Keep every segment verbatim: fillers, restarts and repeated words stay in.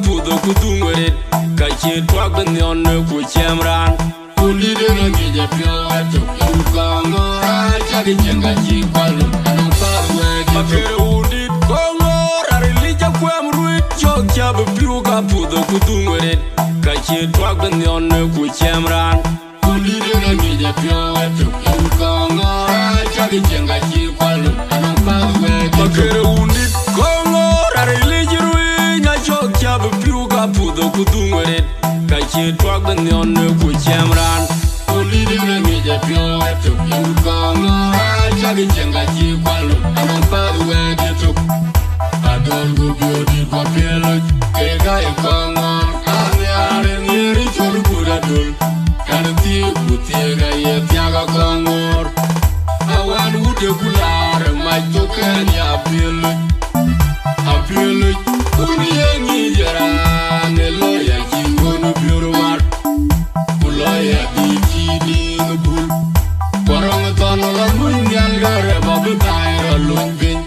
puth ku dhuŋ rit, ka cï tuak bï nhiɔn ku ciɛm raan. Kundït ë ŋic ë piɔ̈u ë tök, en kɔŋ ŋɔ̈ɔ̈r, acäk cieŋ ka cï kual, anɔŋ path wɛɛk ë tök. Makër wundït kɔŋ ŋɔ̈ɔ̈r, arilic akuɛm ruëc, cɔk cä bï piu ka puth ku dhuŋ rit, ka cï tuak bï nhiɔn ku ciɛm raan. Kundït ë ŋic ë piɔ̈u ë tök, en kɔŋ ŋɔ̈ɔ̈r, acäk cieŋ ka cï kual, anɔŋ path wɛɛk ë tök. Makër wundït kɔŋ ŋɔ̈ɔ̈r, arilic ruëc, acɔk cä bï piu ka puth ku dhuŋ rit, ka cï tuak bï nhiɔn ku ciɛm raan. Kundït ë ŋic ë piɔ̈u ë tök, en kɔŋ ŋɔ̈ɔ̈r, acäk cieŋ ka cï kual, anɔŋ path wɛɛk ë tök. Adöl ku biöördït ku apiɛl loc, kek aa ye kɔŋ ŋɔ̈ɔ̈r, anhiaar ë nhiëër ë col kut adöl, kan thiëëk ku thiëëk aye thiak akɔŋ ŋɔ̈ɔ̈r. Awän wut ë ku laar ë mac thok kɛn ya apiɛl loc. Apiɛl loc, kun ye ŋic ë raan ë lɔɔi acïn ŋön ë biöör mat, ku lɔɔi adït cï diŋ ë bul. Ku rɔŋ ë thɔn rɔt luny nhial, ke rɛp abï thai rɔt luny piny.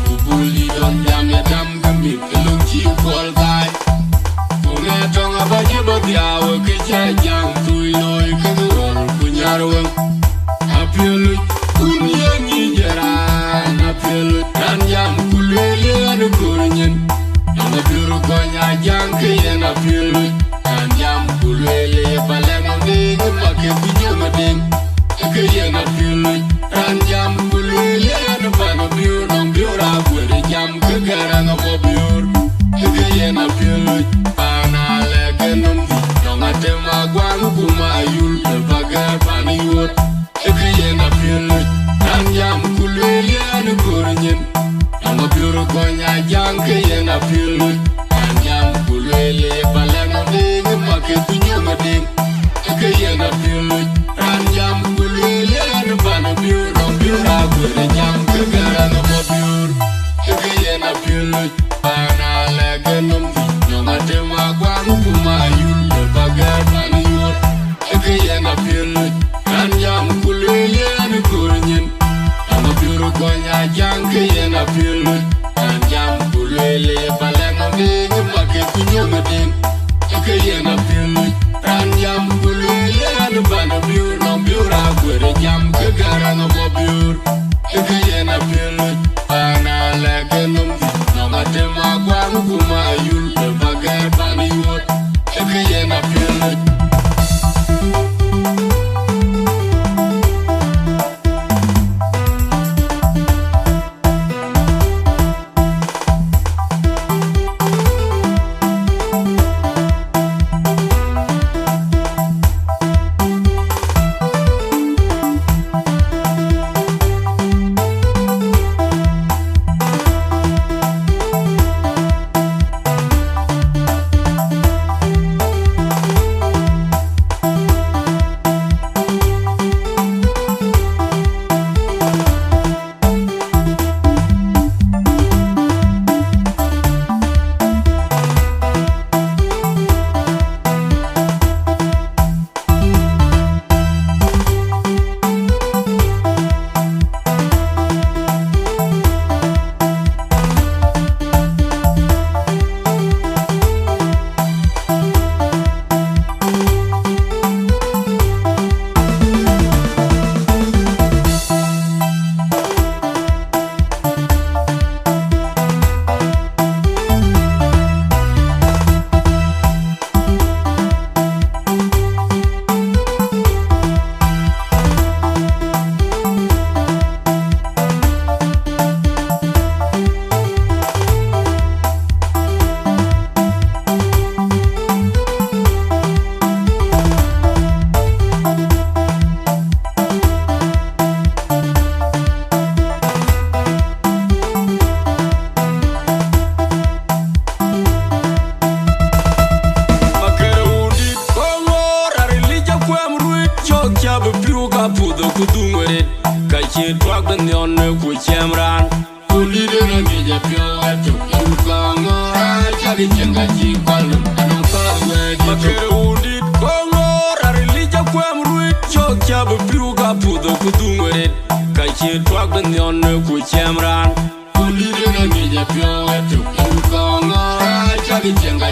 Ku bul dït dɔn jam ë dam ke mïth, ke löŋ cï kuɔl thai. Ku ŋɛɛr tɔŋ abä cï bä dhiau, ke cä jaŋ thuc looi kek ɣɔl ku nyär weŋ. Apiɛl loc, kun ye ŋic ë raan, apiɛl loc, raan jam ku lueel yen ë köör nyin. Nɔŋ apiöör kɔny ajaŋ ke yen apiɛl loc, raan jam ku lueel ye palɛŋ amiŋ ë maketh ku nyom adiŋ. Ke yen apiöl loc, raan jam ku lueel yen pan abiöör, nɔŋ biöör aguëër jam ke gɛ̈ɛ̈r aŋa bɔ̈ biöör. Ke yen apiöl loc, paan alɛ̈k ë nɔm dhïc, nɔŋ atem aguan ku ma ayul, të bä gɛ̈ɛ̈r pan yuöt. Ke yen apiöl loc, raan jam ku lueel yen ë köör nyin. Nɔŋ apiöör kɔny ajaŋ ke yen apiöl loc, raan jam ku lueel ye palɛŋ amiŋ ë maketh ku nyom adiŋ. Ke yen apiöl loc, raan jam ku lueel yen pan abiöör, nɔŋ biöör aguëër jam ke gɛ̈ɛ̈r aŋa bɔ̈ biöör. Ke yen apiöl loc, paan alɛ̈k ë nɔm dhïc, nɔŋ atem aguan ku ma ayul, të bä gɛ̈ɛ̈r pan yuöt. Ke yen apiöl loc, raan jam ku lueel yen ë köör nyin. Nɔŋ apiöör kɔny ajaŋ ke yen apiöl loc, raan jam ku lueel ye palɛŋ amiŋ ë maketh ku nyom adiŋ. Ke yen apiöl loc, raan jam ku lueel yen pan abiöör, nɔŋ biöör aguëër jam ke gɛ̈ɛ̈r aŋa bɔ̈ biöör. Ke yen apiöl loc, paan alɛ̈k ë nɔm dhïc, nɔŋ atem aguan ku ma ayul, të bä gɛ̈ɛ̈r pan yuöt. Ke yen apiöl loc. Makër wundït kɔŋ ŋoor arilic akuɛm ruëc, cɔk cä bï piu ka puth ku dhuŋ rit, ka cï tuak bï nhiɔn ku ciɛm raan. Kundït ë ŋic ë piɔ̈u ë tök, en kɔŋ ŋoor acäk cieŋ ka cï kual, anɔŋ path wɛɛk ë tök. Makër wundït kɔŋ ŋoor arilic akuɛm ruëc, cɔk cä bï piu ka puth ku dhuŋ rit, ka cï tuak bï nhiɔn ku ciɛm raan. Kundït ë ŋic ë piɔ̈u ë tök, en kɔŋ ŋoor acäk cieŋ ka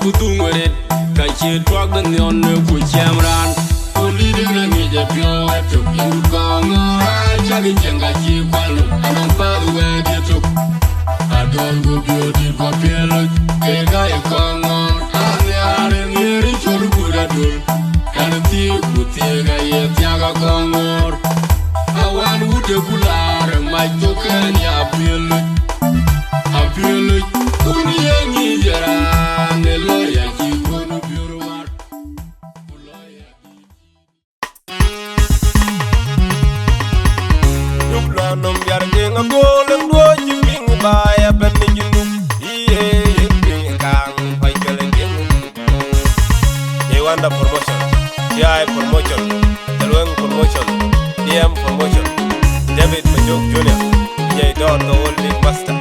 Ku dhuŋ ret, ka cï tuak de nhiɔn në ku cɛm raan. Ku lïdï rɛ̈ŋ ŋic ë piɔ̈u ë tök yïn kɔŋ ɣɔ̈ɔ̈r, aa cak ë cieŋ ka cï kual, anɔŋ path wɛ̈ɛ̈t yetök. Adöl ku biööt dït ku piël, ke ka ye kɔŋ ɣɔ̈ɔ̈r, aa nhiaar ë nhiëër ë col gut adöl. Kan thiëëk ku thiëëk aye thiak akɔŋ ɣɔ̈ɔ̈r. Awän wut ë ku laar ë mac thok kën ya piël. Apiëlëc kun ye ŋic raan ë lɔɔi acï kun piɔ̈r mat. Duk lɔ nɔm diar geŋ agool, eŋ duɔ̈ɔ̈c cï piŋ baai abɛ̈n ë Junub. Ye, ye piŋ kaŋ pany kɛl ë geŋ. Ye wanda promotion, ye ai promotion, Thelweng promotion, D M promotion, David Majok Junior, ye dɔɔr the old big master.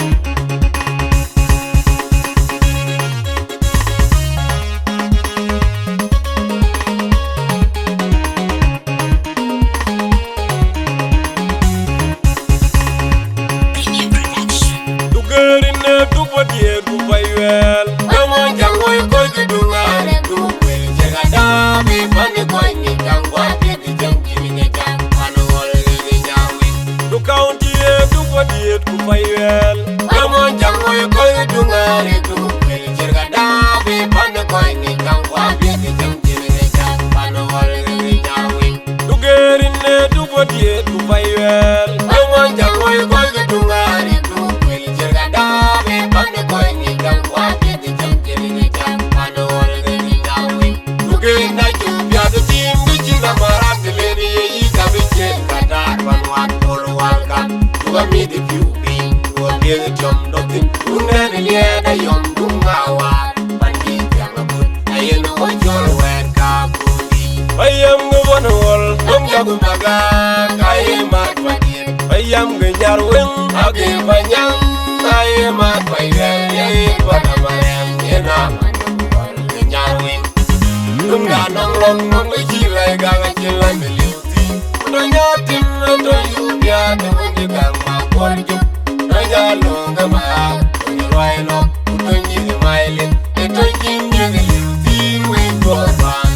Duk gɛ̈ɛ̈r ënë duk wadiɛɛr ku pay wɛɛl. Wek mɔnyjäŋ woi kɔc kë duk ŋaar ë duk kuel, ciɛk adaabi pan ë kɔc nïn kaŋ guɔ piɛth ë cäŋ cïn ŋic cäŋ pan ë ɣɔl ë ŋic nyaŋ wïc. Duk kaunti ë duk wadiɛɛr ku pay wɛɛl. Wek mɔnyjäŋ woi kɔc kë duk ŋaar ë duk kuel, ciɛk adaabi pan ë kɔc nïn kaŋ guɔ piɛth ë cäŋ cïn ŋic cäŋ pan ë ɣɔl ë ŋic nyaŋ wïc. Duk gɛ̈ɛ̈r ënë duk wadiɛɛr ku pay wɛɛl. Wek mɔnyjäŋ woi kɔc kë duk ŋaar ë duk kuel, ciɛk adaabi pan ë kɔc nïn kaŋ guɔ piɛth ë cäŋ cïn ŋic cäŋ pan ë ɣɔl ë ŋic nyaŋ wïc. Duk gɛ̈ɛ̈r na cuk piath ë tim kë cïn amarat të len ye yï ka bï ciëën ka taar pan wan pol wal ka. Duk amit ë piu piny, duk adiëk ë tiɔm dɔk thïn. Duk nɛn ë liɛɛt ayɔm duk ŋa waar, pan cï thiaŋ abut. Ayen ɣöö cɔl wɛɛt ka kundi. Payam ŋö bɔn ɣɔl, dɔm jɔk bagak, aye mat padiɛt. Payam ŋö nyar weŋ, ake panyaŋ, aye mat payam, ye pada marɛm, ye na man ɣɔl ŋö nyar weŋ. Dum da nɔŋ lɔŋ, nɔŋ ŋö cï lɛ̈i gak acï lɔn ë liu. Ku tɔ̈ nyɔɔt tim ë tɔ̈ yup ya të wën cï gäŋ ma kuɔl jup. Tɔ̈ ya löŋ ë ma, ku tɔ̈ ruai nɔ̈k, ku tɔ̈ nyïth ë mailin, ë tɔ̈ cïn nyïth ë liu thïn wek duɔ̈ɔ̈r paan.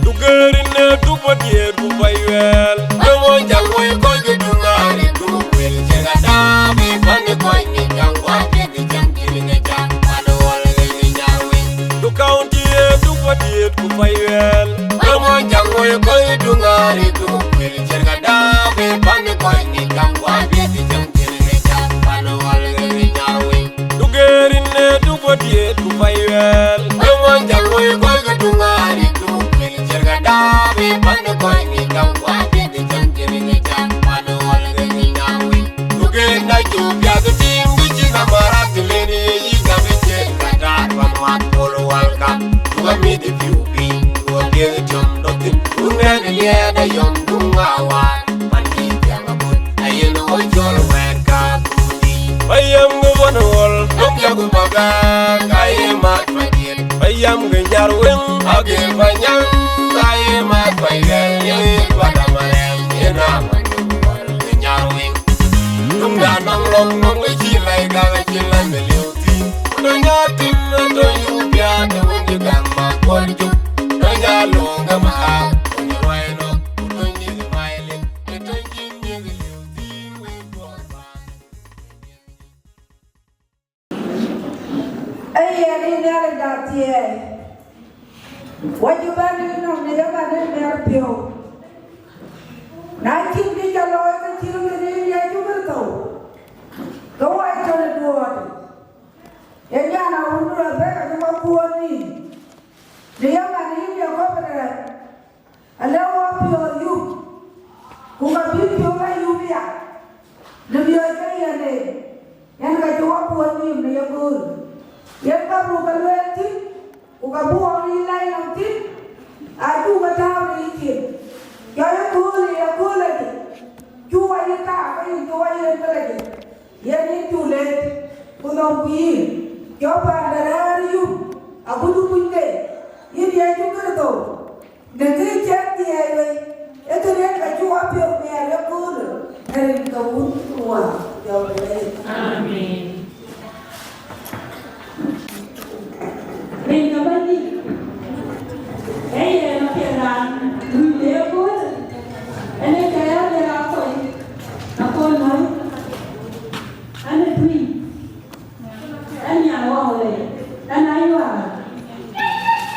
Duk gɛ̈ɛ̈r ënë duk wadiɛɛr ku pay wɛɛl. Wek mɔnyjäŋ woi kɔc kë duk ŋaar ë duk kuel, ciɛk adaabi pan ë kɔc nïn kaŋ guɔ piɛth ë cäŋ cïn ŋic cäŋ pan ë ɣɔl ë ŋic nyaŋ wïc. Duk kaunti ë duk wadiɛɛr ku pay wɛɛl. Wek mɔnyjäŋ woi kɔc kë duk ŋaar ë duk kuel, ciɛk adaabi pan ë kɔc nïn kaŋ guɔ piɛth ë cäŋ cïn ŋic cäŋ pan ë ɣɔl ë ŋic nyaŋ wïc. Duk gɛ̈ɛ̈r ënë duk wadiɛɛr ku pay wɛɛl. Wek mɔnyjäŋ woi kɔc kë duk ŋaar ë duk kuel, ciɛk adaabi pan ë kɔc nïn kaŋ guɔ piɛth ë cäŋ cïn ŋic cäŋ pan ë ɣɔl ë ŋic nyaŋ wïc. Duk gɛ̈ɛ̈r na cuk piath ë tim kë cïn amarat të len ye yï ka bï ciëën ka taar pan wan pol wal ka. Duk amit ë piu piny, duk adiëk ë tiɔm dɔk thïn. Duk nɛn ë liɛɛt ayɔm duk ŋa waar, pan cï thiaŋ abut. Ayen ɣöö cɔl wɛɛt ka kundi. Payam ŋö bɔn ɣɔl, dɔm jɔk bagak, aye mat padiɛt. Payam ŋö nyar weŋ, ake panyaŋ, aye mat payam, ye pada marɛm, ye na man ŋö nyar weŋ. Dum da nɔŋ lɔŋ, nɔŋ ŋö cï lɛ̈i gak acï lɔn ë liu thïn. Ku tɔ̈ nyɔɔt tim ë tɔ̈ yup ya të wën cï gäŋ ma kuɔl jup. Tɔ̈ ya löŋ ë ma, ku tɔ̈ ruai nɔ̈k, ku tɔ̈ nyïth ë mailin, ë tɔ̈ cïn nyïth ë liu thïn wek duɔ̈ɔ̈r paan. Ee yen ë Nhialic da thiɛɛi, wɔ cï bɛ̈n ë nɔm në ye man ë mɛr piɔ̈u. Na cïn kë ca looi ke cï rin ë Yecu Kërtho, ke wɔ cï tɔ̈ në duɔ̈ɔ̈r. Ye jana wun rɔt bɛ̈n abï wɔ kuɔɔn nïïm, në ye man yïn ye kɔ̈p rɛ̈ɛ̈r. Alë wɔ piɔ̈ɔ̈th yup, ku ka bï piɔ̈u bɛ yup ya, në miɔɔc ke yen ee, yen ka cï wɔ kuɔɔn nïïm në ye gööl. Yen ka buk ke lueel thïn, ku ka buk wɔ rin lɛc nɔm thïn, Acuk ke tääu në yïcin. Jɔ ye kööl, ye kööl adï. Cuk wɔ yï kaak, ke yïn cuk wɔ yen këlä dï. Yen yïn cuk leec, ku nɔm ku yïn. Jɔ paan de rɛ̈ɛ̈r yum, agut kuc de. Yïn Yecu Kërtho. Në kë cï dhiɛɛi wei, ee kënë ka cuk wɔ piɔ̈u miɛt ë köölë, në rin ke Wun ku Wät ku Jɔŋdït Lajik. Amen. Rin ke Bɛ̈nydït, ee yen apiɛth raan luui de ye köölë, en ee kë ya de raan kɔc, akɔn nɔ̈i, an ë tui. Ɣɛn Nhialic wɔ le, ɣɛn ayual,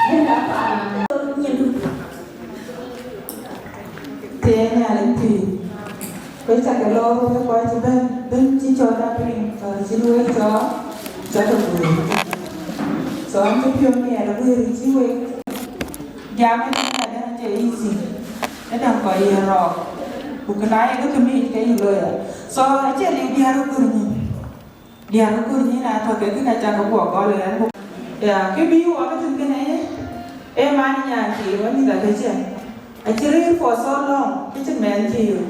ɣɛn da paan nyin. Të Nhialic tui, ku cä ke lɔ wek kɔc cï bɛ̈n, bɛ̈n cï cɔɔl da piny, ka cï wek cɔɔl, cä ke guëër. So, an cï piɔ̈u miɛt aguëër cï wek. Jam ë tïŋ adɛ̈ acie easy. Ë däŋ kɔc ye rɔɔk. Ku kënë aye kë kë mic ke yï lawyer. So, acie liu diäär ë gör nyin. Diäär ë gör nyin atɔ̈ ke kën acä ke guɔ gɔl ë rɛ̈n ku. Ya, kë bï wɔ ke tïŋ kënë ye, ee man nyan cï wɔ mïth akëcë. Acï rëër for so long, kë cï mɛnh cï yök.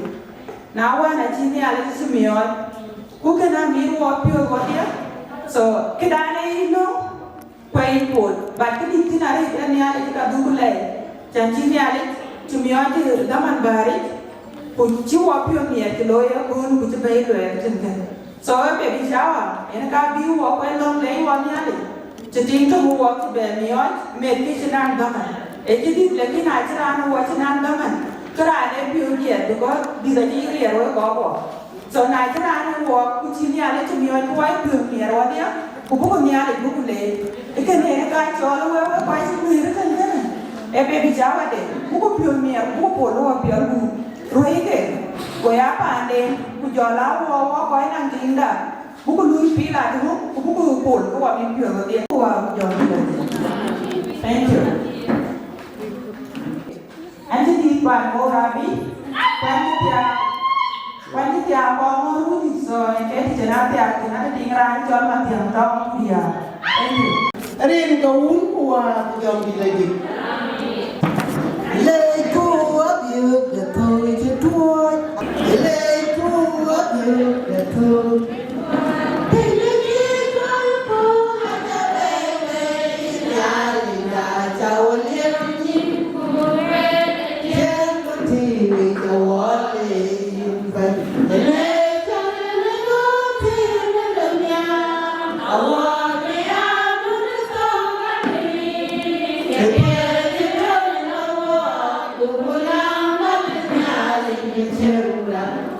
Na wën acï Nhialic cï miɔɔc. Ku kënë amit wɔ piɔ̈ɔ̈th wɔdhia. So, këdan ee yï löŋ, Kuɛi pol, but këdït thïn arëët ë Nhialic ka dhuk lɛi, cän cï Nhialic cï miɔɔc dhaman bääric, ku cï wɔ piɔ̈u miɛt cï looi ëkööl ku cï bɛ̈i luɛɛl tënkën. So ë baby shower, yen ka bï wɔ kuɛn lɔ̈ŋ lɛi wɔ Nhialic, cï tiŋ tök wɔ cï bɛ miɔɔc, meth kë cï naŋ dhaman. Ee cï dït, lakin acï raan wɔ cï naŋ dhaman, kë raan ee piɔ̈u riɛɛr, because dït acï riɛɛr wek kɔc wɔ. So na cï raan ë wɔɔk, ku cï Nhialic cï miɔɔc, ku wai piɔ̈u miɛt wɔdhia, ku buku Nhialic buku leec. Ë kënë yen ka cɔɔl ë wek, wek kɔc cï guëër ë kënkënë. Ee baby shower de, buku piɔ̈u miɛt, buku pol ë wɔ piɔl guur. Ruëike, go ya paanden, ku jɔl aa wɔ, wɔ kɔc naŋ tiiŋda, buku luui pil adï ŋö, ku buku pol ë wɔ bï piɔ̈u wɔdhia. Ku wɔ jɔl piɔ̈u. Thank you. An cï dït paan Bor abï, ku an cï thiaak, ku an cï thiaak kɔŋ ŋɔ̈ɔ̈r wudït, so yen ke të cïn a thiaak thïn, an cï tiŋ raan cɔl Mathiaŋ Tɔŋ Kuria. Thank you. Rin ke Wun ku Wät ku Jɔŋdït Lajik. Leec ku abiöök de thou cï tuɔɔc. Leec ku abiöök de thou.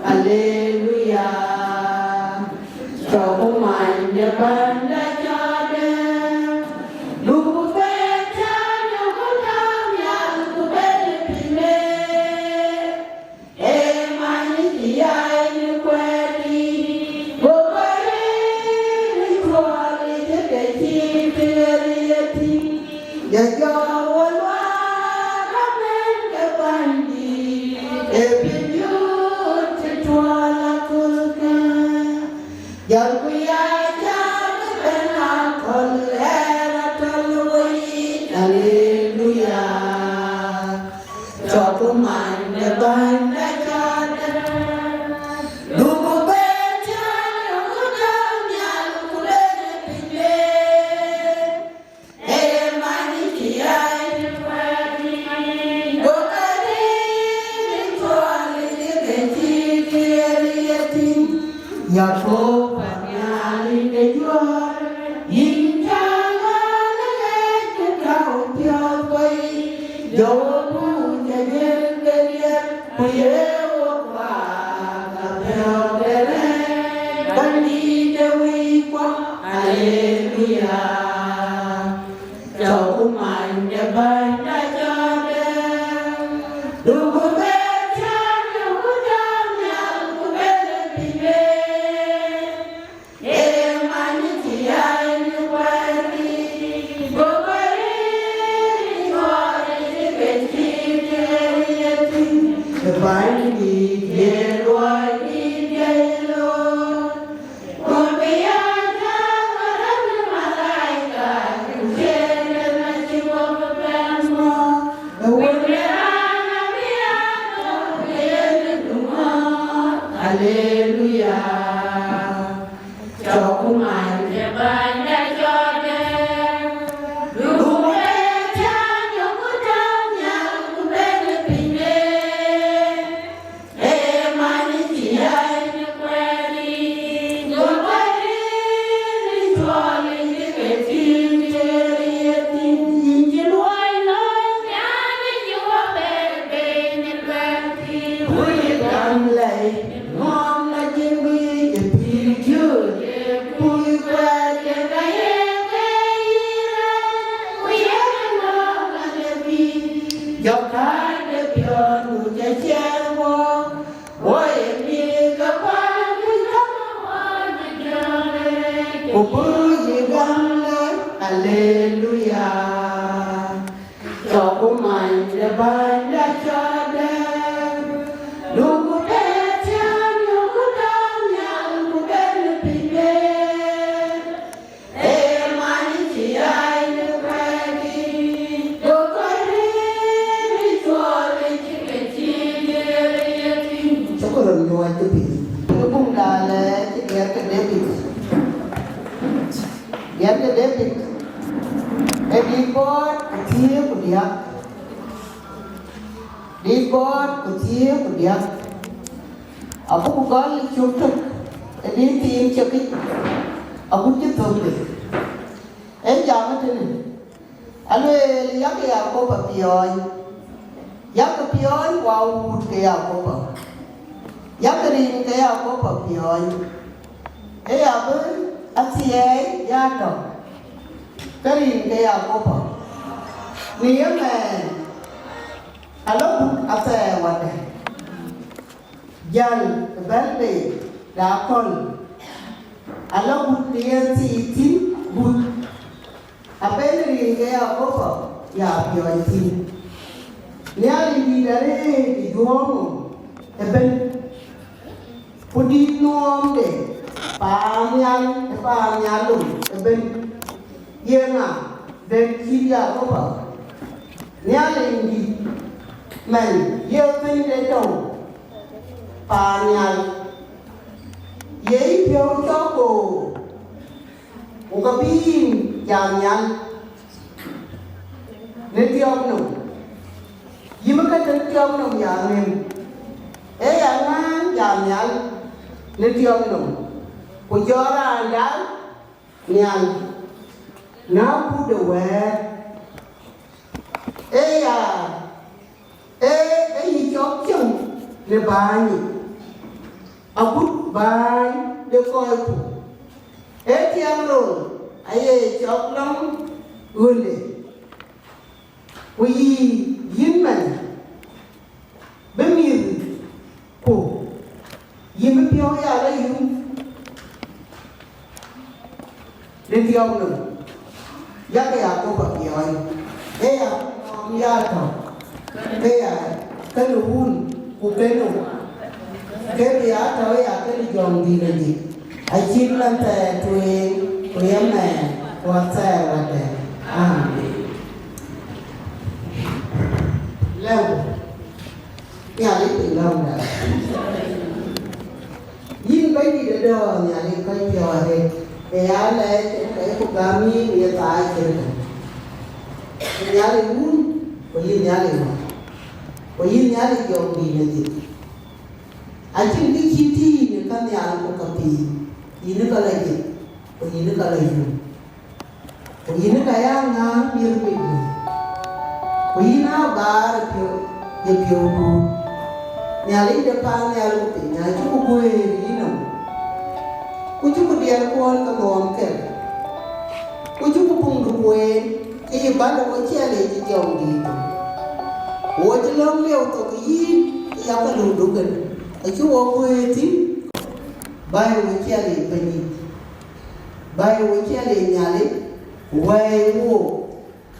Hallelujah. Cɔk ku many de bända cɔɔdë, duku bɛ̈n cä yök ku tääu nhial ku bɛ̈n ë piny de. Ee many cï yai në kuɛɛrkï, gokï rëër ë cuɔɔr ë cï ke cï këriëëc tïŋ. Jɔ jɔ wä luaar amën ke Bɛ̈nydït, ee pinyduön cï tuɔɔl aköölkë. Jɔlku ya jam ëbɛ̈n aköl, ɣɛɛr atöl wei. Aleluya. Cɔk ku many de bända cɔɔdë, duku bɛ̈n cä yök ku tääu nhial ku bɛ̈n ë piny de. Ee many cï yai në kuɛɛrkï, gokï rëër ë cuɔɔr ë cï ke cï këriëëc tïŋ. Yekoba Nhialic de juɔ̈ɔ̈r, yïn cä ŋɔ̈ɔ̈th ë ŋɛc ku tääu piɔ̈ɔ̈th kɔc, jɔ wo buuc ë jiël ke riɛl. Ku ye wo kuaak apiɔ̈ɔ̈th de rɛ̈ɛ̈r, Bɛ̈nydït de wëikuɔ. Aleluya. Cɔk ku many de bända cɔɔdë, duku bɛ̈n cä yök ku tääu nhial ku bɛ̈n ë piny de. Ee many cï yai në kuɛɛrkï, gokï rëër ë cuɔɔr ë cï ke cï këriëëc tïŋ. Bɛ̈nydït ye luɔidït ye looi, ku bï ya jam arëët në malaika. Ku buk yï gam lɛ, Aleluya. Cɔk ku many de bänyda cɔɔdɛ, duku bɛ tiam, duku dɔm nhial, ku ben piny de. Ee many cï yai në kuɛɛrkï, duku rëër ë cuɔl ë cï ke cï diëër ye tïŋ. Cuk röt nyuɔɔc ke piny. Ke buk da lɛ cï diɛt ke David. Diɛt ke David, ee dit bɔɔt ku thiëër ku diäk. Dit bɔɔt ku thiëër ku diäk. Abuk gɔl cök tök, ee dit thiin cök yic, agut cï thökde. Ee jam ëtënë, alueel, yak Yakoba piɔɔny. Yak piɔɔny, wa wut ke Yakoba. Yak rin ke Yakoba piɔɔny. Ee ya bï athiɛɛi ya tɔ̈, ke rin ke Yakoba. Në yemɛɛn, alɔ but athɛɛr wadɛ̈. Jäl ë bɛ̈n bei de akɔ̈l, alɔ but në yen thii thïn, but abɛ̈n rin ke Yakoba ya piɔɔny thïn. Nhialic dït arëët ë juɔ̈ɔ̈m ëbën, ku dït nuɔɔmde paannhial ë paannhial lom ëbën. Ye ŋa dɛ̈t cït Yakoba? Nhialic dït mɛn ye piny de tɔ̈u paannhial, ye yïpiɔ̈u cɔk koor, ku ke bï yïn jam nhial në tiɔp nɔm, yïn bï ke tëk tiɔp nɔm ya ŋëm. Ee ya ŋään jam nhial në tiɔp nɔm, ku jɔt raan dal nhial në akut de wɛ̈ɛ̈r. Ee ya, ee, ee yï cɔk cieŋ në bäny yic, agut bäny de kɔcku. Ee tiɛm rol aye cɔk lɔ̈ŋ ɣönde, ku yï yïn mɛn bï mïthku, yïn bï piɔ̈u ya lɔ yum në tiɔp nɔm. Yak Yakoba piɔɔny, ee ya nɔm ya tɔ̈, ke ya kënë wun ku kënë wa, ke bï ya tɔ̈ ya kënë Jɔŋdït Lajik, acït man thɛɛr tueŋ, ku yemɛɛn, ku athɛɛr wadɛ̈. Amen. Lɛ̈u. Nhialic piny lɔ̈ŋda. Yïn Bɛ̈nydït adɔ̈ɔ̈r, Nhialic kɔc piɔ̈u arëët, ke ya lɛɛc, ke ku gäm yïn ye thaai cït kën. Yïn Nhialic wun, ku yïn Nhialic wä, ku yïn Nhialic Jɔŋdït Lajik. Acïn kë cït tïï yïn ë ka nhial ku ka piny, yïn ë ka lɔ jik, ku yïn ë ka lɔ yum. Ku yïn ka ya ŋääŋ miëth piny, ku yïn aa baar ë piɔ̈u, ye piɔ̈u duut. Nhialic de paannhial ku piny, acuku guëër yïnɔm, ku cuku diɛɛrkuɔn ke ŋɔɔm kek, ku cuku puŋdu kueen, ke yï bäl ë wo ciɛl yic ë Jɔŋdïtdu. Wo cï lɔ̈ŋ liɛu thok yïn, ke yakë lukdu kënë, acï wo guëër thïn. Bäi wo ciɛl yic Bɛ̈nydït. Bäi wo ciɛl yic Nhialic, wɛ̈ɛ̈i wook,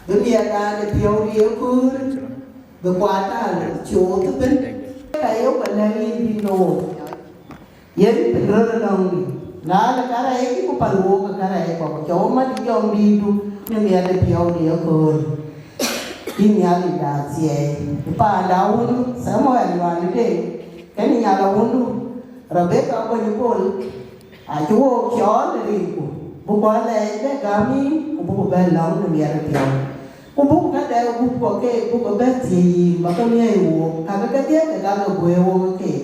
bï miɛt raan de piɔ̈u de yekööl, bï kuat taal cooth ëbën. Ka yok alɛ̈k yïn bï nɔɔk, yen piny röt ënɔɔŋdï. Na le karɛc ku päl wook ke karɛc kɔ̈k, cɔu mat ë Jɔŋdïtdu në miɛt de piɔ̈u de yekööl. Yïn Nhialic de athiɛɛi, paanda wundu Samuel luaande, kenë nyal awundu Rebeka bɔ̈ny Bol, acï wook cɔɔl ë rinku, buk alɛɛc bɛ gäm yïn, ku buk bɛ lɔ̈ŋ në miɛt piɔ̈u. Ku buk këde gup kɔ̈k keek buk bɛ thiëëc yïn, bä ke miɛɛi wook, kakë kedhie ke ka ke guëër wook keek.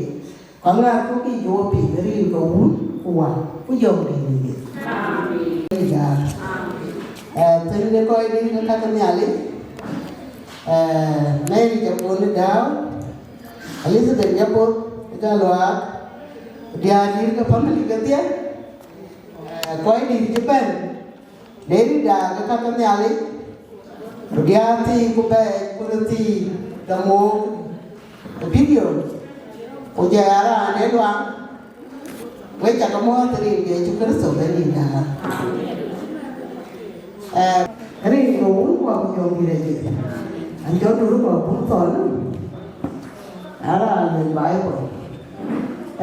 Ku aŋäth ku kïc wo piny rin ke Wun, ku Wä, ku Jɔŋdït Lajik. Amen. Ë Jäl. Amen. Eh, thëny de kɔc dït ke ka ke Nhialic, eh, Mary Jabon Dau, Elizabeth Jabon Galuak, diäär dït ke family kedhie, eh, kɔc dït cï bɛ̈n, David Daak ke ka ke Nhialic, ku diäär thii ku bɛ̈ɛ̈c ku röt thii de mook ë video, ku jɔ ya raan ë luaŋ, wek cä ke muɔ̈ɔ̈th rin ke Yecu Kërtho Bɛ̈nydït. Eh, rin ke wun kua ku jɔŋdït ajëk, an jɔ nu rukɔ buk thɔn, an raan luel Bible.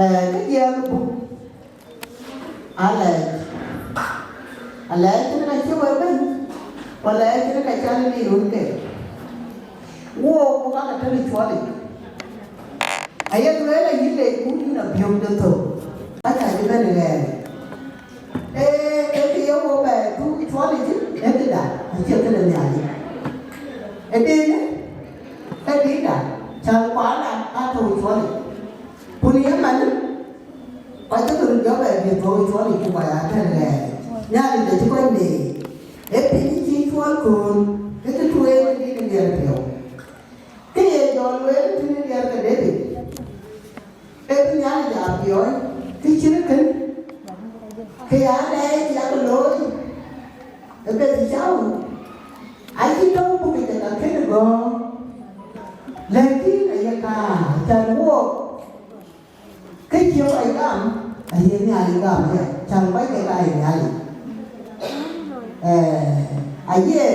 Eh, ke jiɛɛm buk, alɛɛc, alɛɛc tënë ka cï wek bɛ̈n, ku alɛɛc tënë ka cä lëdï run ke. Wook ku ka ke tënë cuɔlic. Aye lueel ayï lec ku yïn abiöŋ de thok, ka cä cï bɛ̈n ɣɛɛr. Ee, ee kë ye wo bɛ dhuk cuɔlic, ee këda, acie këde Nhialic. Ee dïnë, ee dïda, cäl kuanda aa tɔ̈u cuɔlic. Ku në ye manë, kɔc cï röt jɔ bɛ dhiëth bɔ̈ cuɔlic ku kɔc aa tɛ̈n ɣɛɛr. Nhialic acï kɔc neec, ee piny cï cuɔl kööl, ke kë tueŋ ë dït ë diɛɛr piɔ̈u. Kë ye jɔ lueel tënë diɛɛr ke David, ee bï Nhialic aa piɔ̈ɔ̈c, kë cït kën, kë ya lɛɛc yak looi, ë beth cäu, acï tɔ̈u buk yic ka kënë gɔ̈ɔ̈r, lakin aye kaar, cän wook, kë cï kɔc gam, aye Nhialic gam aya, cän kɔc ke ka ye Nhialic. Eh, aye,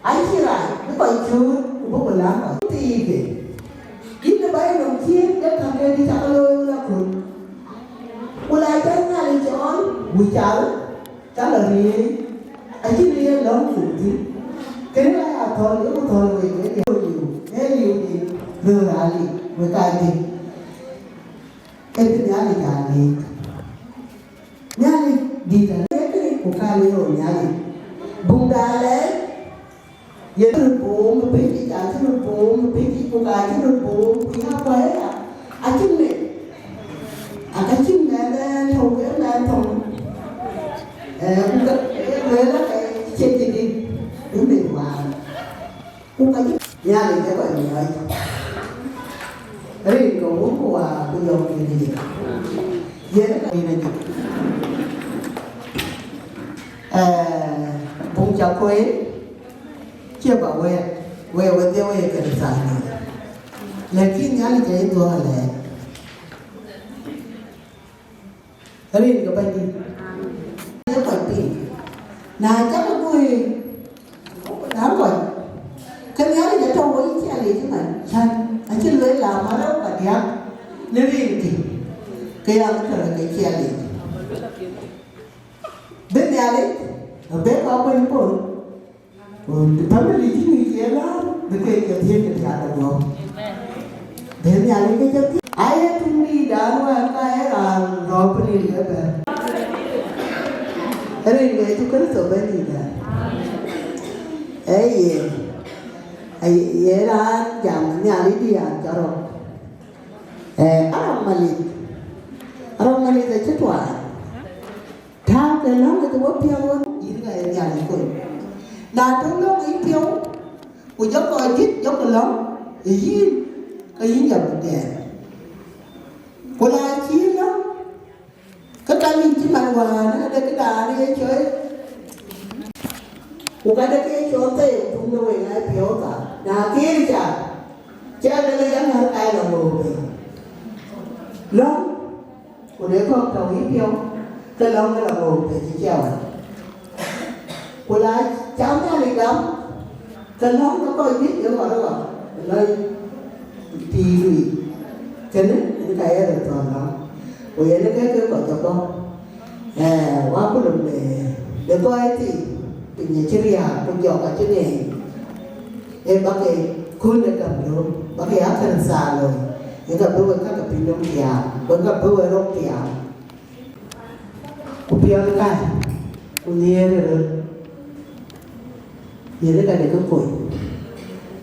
acï rac bï kɔc cuut ku bï ku läŋ kɔc thiiike. Yïn ë bä ye nɔm cïï de käŋ de dït cä ke looi wun aköl. Ku la cän Nhialic cɔɔl, ku cal, cä lɔ riëëc, acïn ë yen lɔ̈ŋ thïn. Kënë la ya thɔ̈l, ye ku thɔ̈l wek, wek ye liu, ee liu dït, röör aa lik, wek aa dik. Ee bï Nhialic aa lik. Nhialic dït alëk ku ka lëu Nhialic. Buk da lɛɛc, ye röt boom ë piny yic, acï röt boom ë piny yic, ku ka cï röt boom, ku ya kuɛɛr ya. Acïn meth, aka cïn mɛnh ë tɔ̈u ke mɛnh tɔ̈u. Eh, ku ke, eh, lueel ake cïn cï dït, ë meth wään. Ku ka cï Nhialic ke kɔc miɔɔc. Rin ke wun ku wäär ku jɔŋdït ajëk. Yen ka rin ajëk. Eh, buŋ ca kueer, cie bä wɛɛt, wɛɛt wedhie wek Kërtho. Lakin Nhialic aye dhuɔ̈k alɛɛc. Rin ke Bɛ̈nydït. Ye kɔc piny. Na cak guëër, na kɔc. Ke Nhialic atɔ̈ wɔ yï cia lec man. Cän, acï lueel la marëu ka diäk. Në rin kï. Ke ya bï tɔ̈ ke cia lec. Bï Nhialic, abë kɔc kuany pol. Ku të family cï ŋic ye lɔ̈ɔ̈r, bï keek ke thiëëc ke thiaak ëbɔ̈. Bï Nhialic ke cä thiëëc. Aye tuŋdïïtdan wään ka ye raan rɔ̈ɔ̈k piny rin ke bɛ̈n. Rin ke Yecu Kërtho Bɛ̈nydïïtda. Ee yen, aye, ye raan jam Nhialic dï an cä rɔ̈ɔ̈k. Eh, arɔ̈ɔ̈k Malith. Arɔ̈ɔ̈k Malith acï tuaany. Tääu ke lɔ̈ŋ ë të wɔ piɔ̈u wën, yïn ka ye Nhialic kony. Na tɔ̈ lɔ̈ŋ ë yï piɔ̈u, ku jɔ kɔc dït jɔkï lɔ̈ŋ ë yïn, ke yïn jɔ bï gɛɛr. Ku na cïï lɔ̈ŋ, ke ka yïn cï man wään, ade këdan ye cɔi. Ku ka de ke cɔl thëëu, tuŋ de wek aa piɔ̈u thar. Na kiir ca, ca de le ya ŋär ka ye lɔ ŋook pei. Lɔ̈ŋ, ku de kɔ̈k tɔ̈u yï piɔ̈u, ke lɔ̈ŋ ke lɔ ŋook pei cï ciɛɛu. Ku la cam Nhialic gam, ke lɔ̈ŋ ke kɔc juëc ë ŋɔt ë ɣɔn, ë lɔc pïïr yic. Kënë, yen ka ye röt thɔ̈n lɔ̈ŋ. Ku yen ke ke kɔc ke bɔ̈. Eh, wa ku lom de, de kɔc thii, piny acï riääk, ku jɔk acï ŋeeny. Ee bä ke kööl de gam looi, bä ke ya Kërtho looi, ee ka bï wek ka ke piny nɔm tiaam, wek ka bï wek rɔt tiaam. Ku piɔl kai, ku nhiëër ë röt, yen ë ka de ke kony.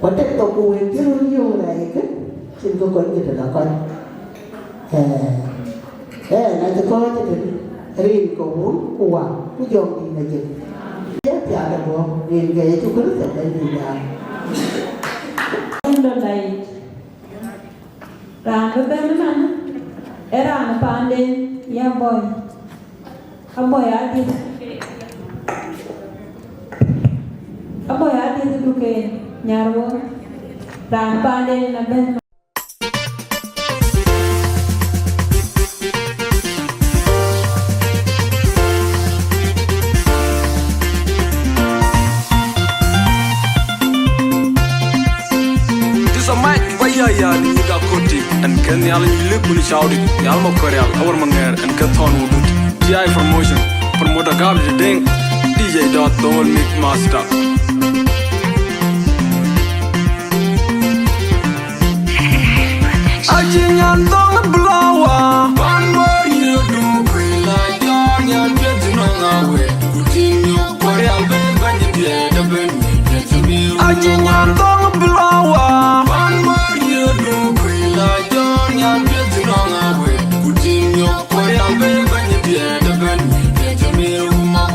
Ku atek thok ku wek cï röt yöök rac ëkë, cïn kë kony cï tëde kɔc. Ee, ee, na cï kɔc cï tëde, rin ke Wun ku Wä ku Jɔŋdït Ajëk. Ye Cakë bɔ̈, rin ke Yecu Kërtho Bɛ̈nydït. Alhamdulillah. Raan bï bɛ̈n ëmën, ee raan paanden, ya Abɔ̈i. Abɔ̈i adhiëth. Abɔ̈i adhiëth Duken, Nyarweŋ. Raan paanden ëmën bɛ̈n. This a mic, waya ya ni ka koti, and ken yal ni le kuni shouting, yal ma korial, awar manger, and ka thon wudut. T I promotion, promoter Gabri Deng, D J Dot, the whole mix master. Aci nyan thɔŋ blower. Pan bor yï du kuila jɔr nyan piɛth nɔŋ awe. Kutin nyok kuarial be bany diɛɛt ben mi piɛth mi. Aci nyan thɔŋ blower. Pan bor yï du kuila jɔr nyan piɛth nɔŋ awe. Kutin nyok kuarial be bany diɛɛt ben mi piɛth mi.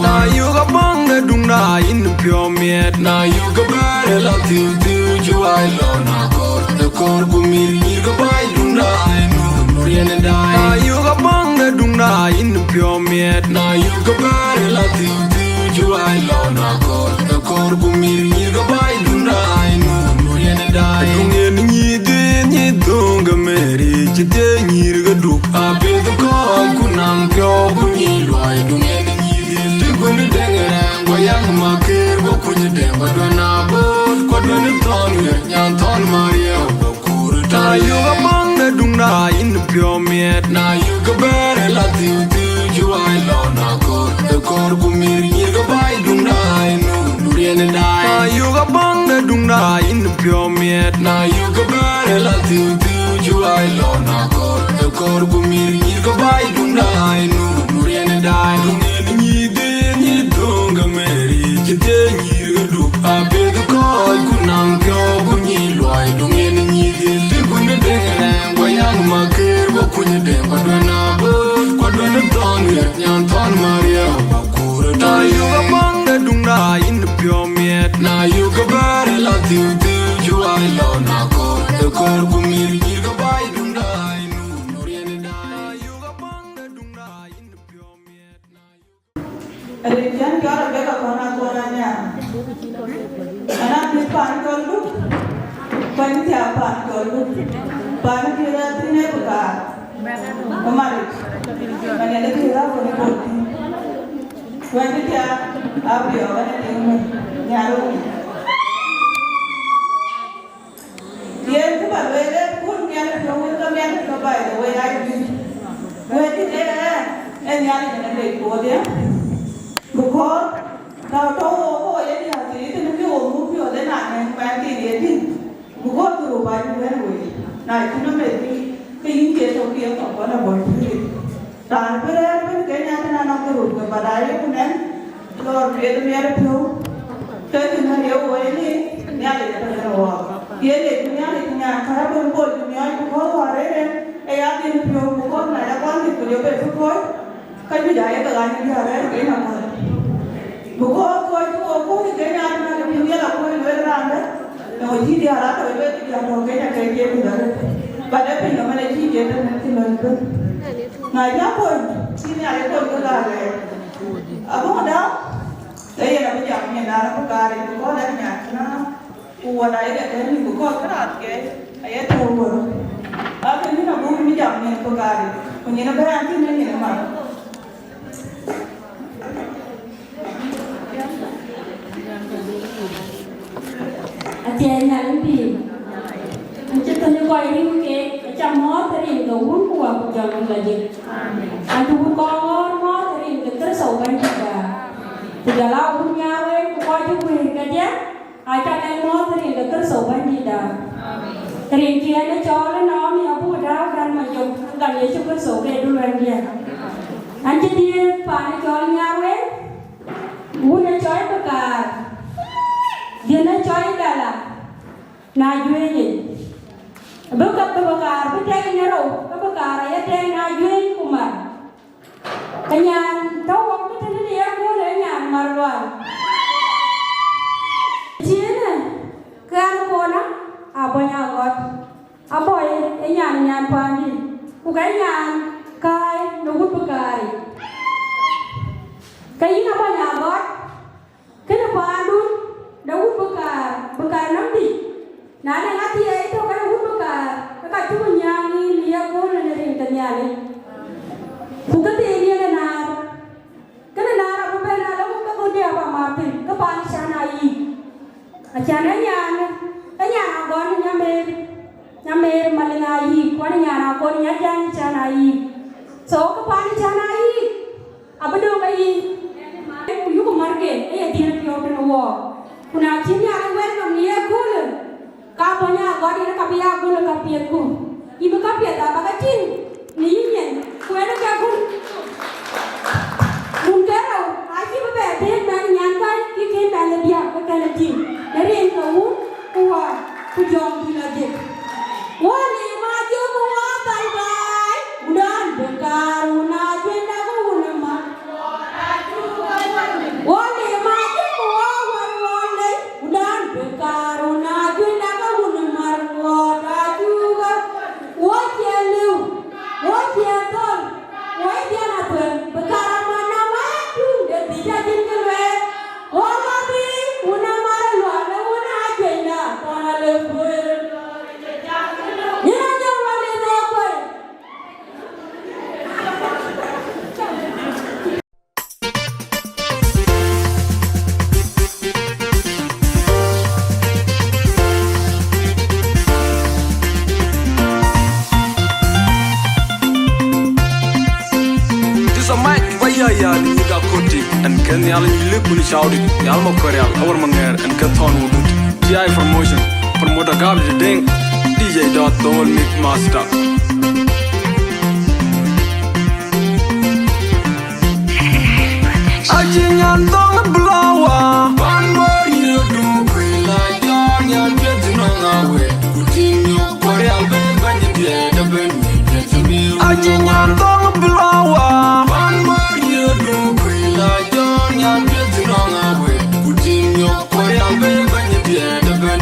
Na yök abäŋ de duŋda yïn piɔ̈u miɛt. Na yök abɛ̈ɛ̈r la thiu thiu cu ai lɔ na kɔɔr. Ë kɔɔr ku mïr nyïïr ke bäi duŋda ai nu nu riɛn ë daai. Na yök abäŋ de duŋda yïn piɔ̈u miɛt. Na yök abɛ̈ɛ̈r la thiu thiu cu ai lɔ na kɔɔr. Ë kɔɔr ku mïr nyïïr ke bäi duŋda ai nu nu riɛn ë daai. Duŋ yen nyïïr dhie nyïïr dhöŋ ke meri cï dhie nyïïr ke duk. Apith kɔc ku naŋ piɔ̈u ku nyïïr luɔi duŋ yen nyïïr dhie. Të kuny deŋ rɛɛŋ, ku yak makër, ku kuny deŋ, ku duɛ̈n abööt, ku duɛ̈n thɔn ɣer, nyan thɔn Maria, ku kuur. Na yök abäŋ de duŋda yïn piɔ̈u miɛt. Na yök abɛ̈ɛ̈r la thiu thiu, cu ai lɔ na kɔɔr. Ë kɔɔr ku mïr nyïïr ke bäi duŋda ai nu nu riɛn ë daai. Na yök abäŋ de duŋda yïn piɔ̈u miɛt. Na yök abɛ̈ɛ̈r la thiu thiu, cu ai lɔ na kɔɔr. Ë kɔɔr ku mïr nyïïr ke bäi duŋda ai nu nu riɛn ë daai. Duŋ yen nyïïr dhie nyïïr dhöŋ ke meri cï dhie nyïïr ke duk. Apith kɔc ku naŋ piɔ̈u ku nyïïr luɔi. Duŋ yen nyïïr dhie të kuny deŋ rɛɛŋ, ku yak makër, ku kuny deŋ, ku duɛ̈n abööt, ku duɛ̈n thɔn ɣer, nyan thɔn Maria, ku kuur. Na yök abäŋ de duŋda yïn piɔ̈u miɛt. Na yök abɛ̈ɛ̈r la thiu thiu, cu ai lɔ na kɔɔr. Ë kɔɔr ku mïr nyïïr ke bäi duŋda ai nu nu riɛn ë daai. Na yök abäŋ de duŋda yïn piɔ̈u miɛt. Rin cän cɔl Rebeka kɔn akɔn anyaŋ. Ɛn a bï paan cɔl Duk, kuany thiaak paan cɔl Duk. Paan cï rɛ̈ɛ̈r thïn ee bï kaar. Ë maric, man yen ë kï rɛ̈ɛ̈r kɔn ë bol thïn. Kuany thiaak apiɔ̈ɔ̈k ɛn ë tiŋ mën, nhial ë wïc. Yen kë ba lueel ë kun miɛt piɔ̈u, wun ke miɛt piɔ̈u, by the way, I agree. Wɛ̈t dït ë ɣɛn, ë Nhialic ënë lec ku wodhie. Because tɔ̈u tɔ̈u wo wo ye diäär thii, tënë kë wo muk piɔ̈ɔ̈th ëna nɛ̈ŋ mɛnhthiin ye tïŋ. Because kë röt ba yï wën wei. Na cïn ë meth thii, ke yïn cie tök ye kɔ̈k kɔn ë bɔ̈ spirit. Raan bï rɛ̈ɛ̈r ëbën Kenya tënë anɔŋ kë röt ke, but ayeku nɛn lɔɔr ke miɛt piɔ̈u. Ke kënë ye woi ni Nhialic ë tënë wɔɔk. Ye lec Nhialic nyan kärä bën bol cï miɔɔc ku kɔ̈k wäär en en, ë ya dhil piɔ̈u ku kɔ̈k na ya kuan thïn ku jɔ bɛ bï kɔ̈c, ka juëc aye ke ɣany diäär rɛ̈ɛ̈r ke yen aköl. Because kɔc cï wo kuɔ̈c ë Kenya tënë ke piɔ̈u yala kuɔ̈c lueel raan dɛ̈, në ɣöö cï diäär atɔ̈ lueel diäär tɔ̈ Kenya ke cie bï dhäl. But ë piny nɔm ënë cï cie tënë cï lɔc bën. Na cä kony, cï Nhialic kony ke ka rɛɛc. Abï ŋö däŋ? Ke yen abï jam nyin raan abï kaar yic, because ë nyan cïn a ku wä da yek atɛ̈ɛ̈n nyin, because kë raan ke aye tɔ̈u wär. Akën nyin abuk bï jam nyin abï kaar yic, ku nyin abï raan cïn ë nyin ë mat. Athiɛɛi Nhialic pïïr. An cï thöny kɔc rim keek, aca mɔ̈ɔ̈th rin ke Wun ku Wät ku Jɔŋ Dït Lajik. An cï wun kɔn ŋɔ̈ɔ̈r mɔ̈ɔ̈th rin ke Kërtho Bɛ̈nydïtda. Ku jɔl aa wun Nyarweŋ ku kɔc cï guëër kedhie, aca lɛc mɔ̈ɔ̈th rin ke Kërtho Bɛ̈nydïtda. Rin cï en ë cɔɔl ënɔɔnë abuk dääu dan Majök, gam Yecu Kërtho ke Duluɛ̈ndiɛ̈. An cï dhiëëth paan ë cɔl Nyarweŋ, wun ë cɔɔc bï kaar, dhiën ë cɔɔc Dala, na juëc yic, bï ka bï kaar bï tɛ̈ɛ̈c në rou, ke bï kaar aye tɛ̈ɛ̈c na juëc ku mar. Ke nyan tɔ̈ wok bï tënë në ye kööl ë nyan mar lual. Abɔny Agɔt. Abɔny ë nyan, nyan paandï, ku ke nyan kääc në wut bï kaar yic. Ke yïn Abɔny Agɔt, kënë paandun de wut bï kaar, bï kaar nɔm dï. Na ënë ŋa thiëëc tök kënë wut bï kaar, ke ka cuk nyääŋ yïn ë yeköölë në rin ke Nhialic. Ku këthiin yen ë naar. Kënë naar abï bɛ̈n alɔŋ ke ɣöt diɛ̈ abä mat thïn, ke paan cän aa yic. Acän ë nyan, ë nyan Agɔn Nyameer, Nyameer Maliŋ aa yic, ku ë nyan Agɔn Nyajany cän aa yic. So, ke paan cän aa yic, abï döŋ ke yïn. Ku yuku märke, ë ye dhiën piɔ̈u tënë wɔɔk. Ku na cï Nhialic wɛ̈t nɔm në yeköölë, ka Abɔny Agɔt yen ka bï ya göl ë ka piɛthku. Yïn bï ka piɛth aba ke tïŋ në yï nyin, ku en ë ke göl. Wun ke rou acï bï bɛ tëëk mɛnh nyankäi, kï kën mɛnh ë diäk ke kɛn ë tïŋ, në rin ke Wun ku Wät ku Jɔŋdït Lajik. Wä lim ajök ku wä thal baai, wun dan bï kaar, wun ajuëc dak ku wun ë mat. Wä lim ajök ku wä wär wä lec, wun dan bï kaar, wun ajuëc dak ku wun ë mat, wä da juga. Wä ciɛ liu, wä ciɛ thöl, wä ciɛ na thuël, bï kaar amat na wä tuŋ de bï ja jin ke lueel. Wä wä bï, wun ë mat lual, wun ajuëc na thɔn alë kuëër. Yïn ajɔl wä lec rɔt kuëër. This a mic, waya ya ni ga koti, and ken yal ni le kun shout it, yal mo korial, awar manger, and ken thon wudut. T I promotion, promoter gab the ding, D J dot the whole mix master. Acï nyan thɔŋ ë blower, pan bɔ̈ riëëudu kuël la jɔ̈ɔ̈r nyan piɛth nɔŋ awëë, ku tïŋ nyök kuɔrial bï bɛ̈ny diɛɛt ëbɛ̈n. Acï nyan thɔŋ ë blower, pan bɔ̈ riëëudu kuël la jɔ̈ɔ̈r nyan piɛth nɔŋ awëë, ku tïŋ nyök kuɔrial bï bɛ̈ny diɛɛt ëbɛ̈n.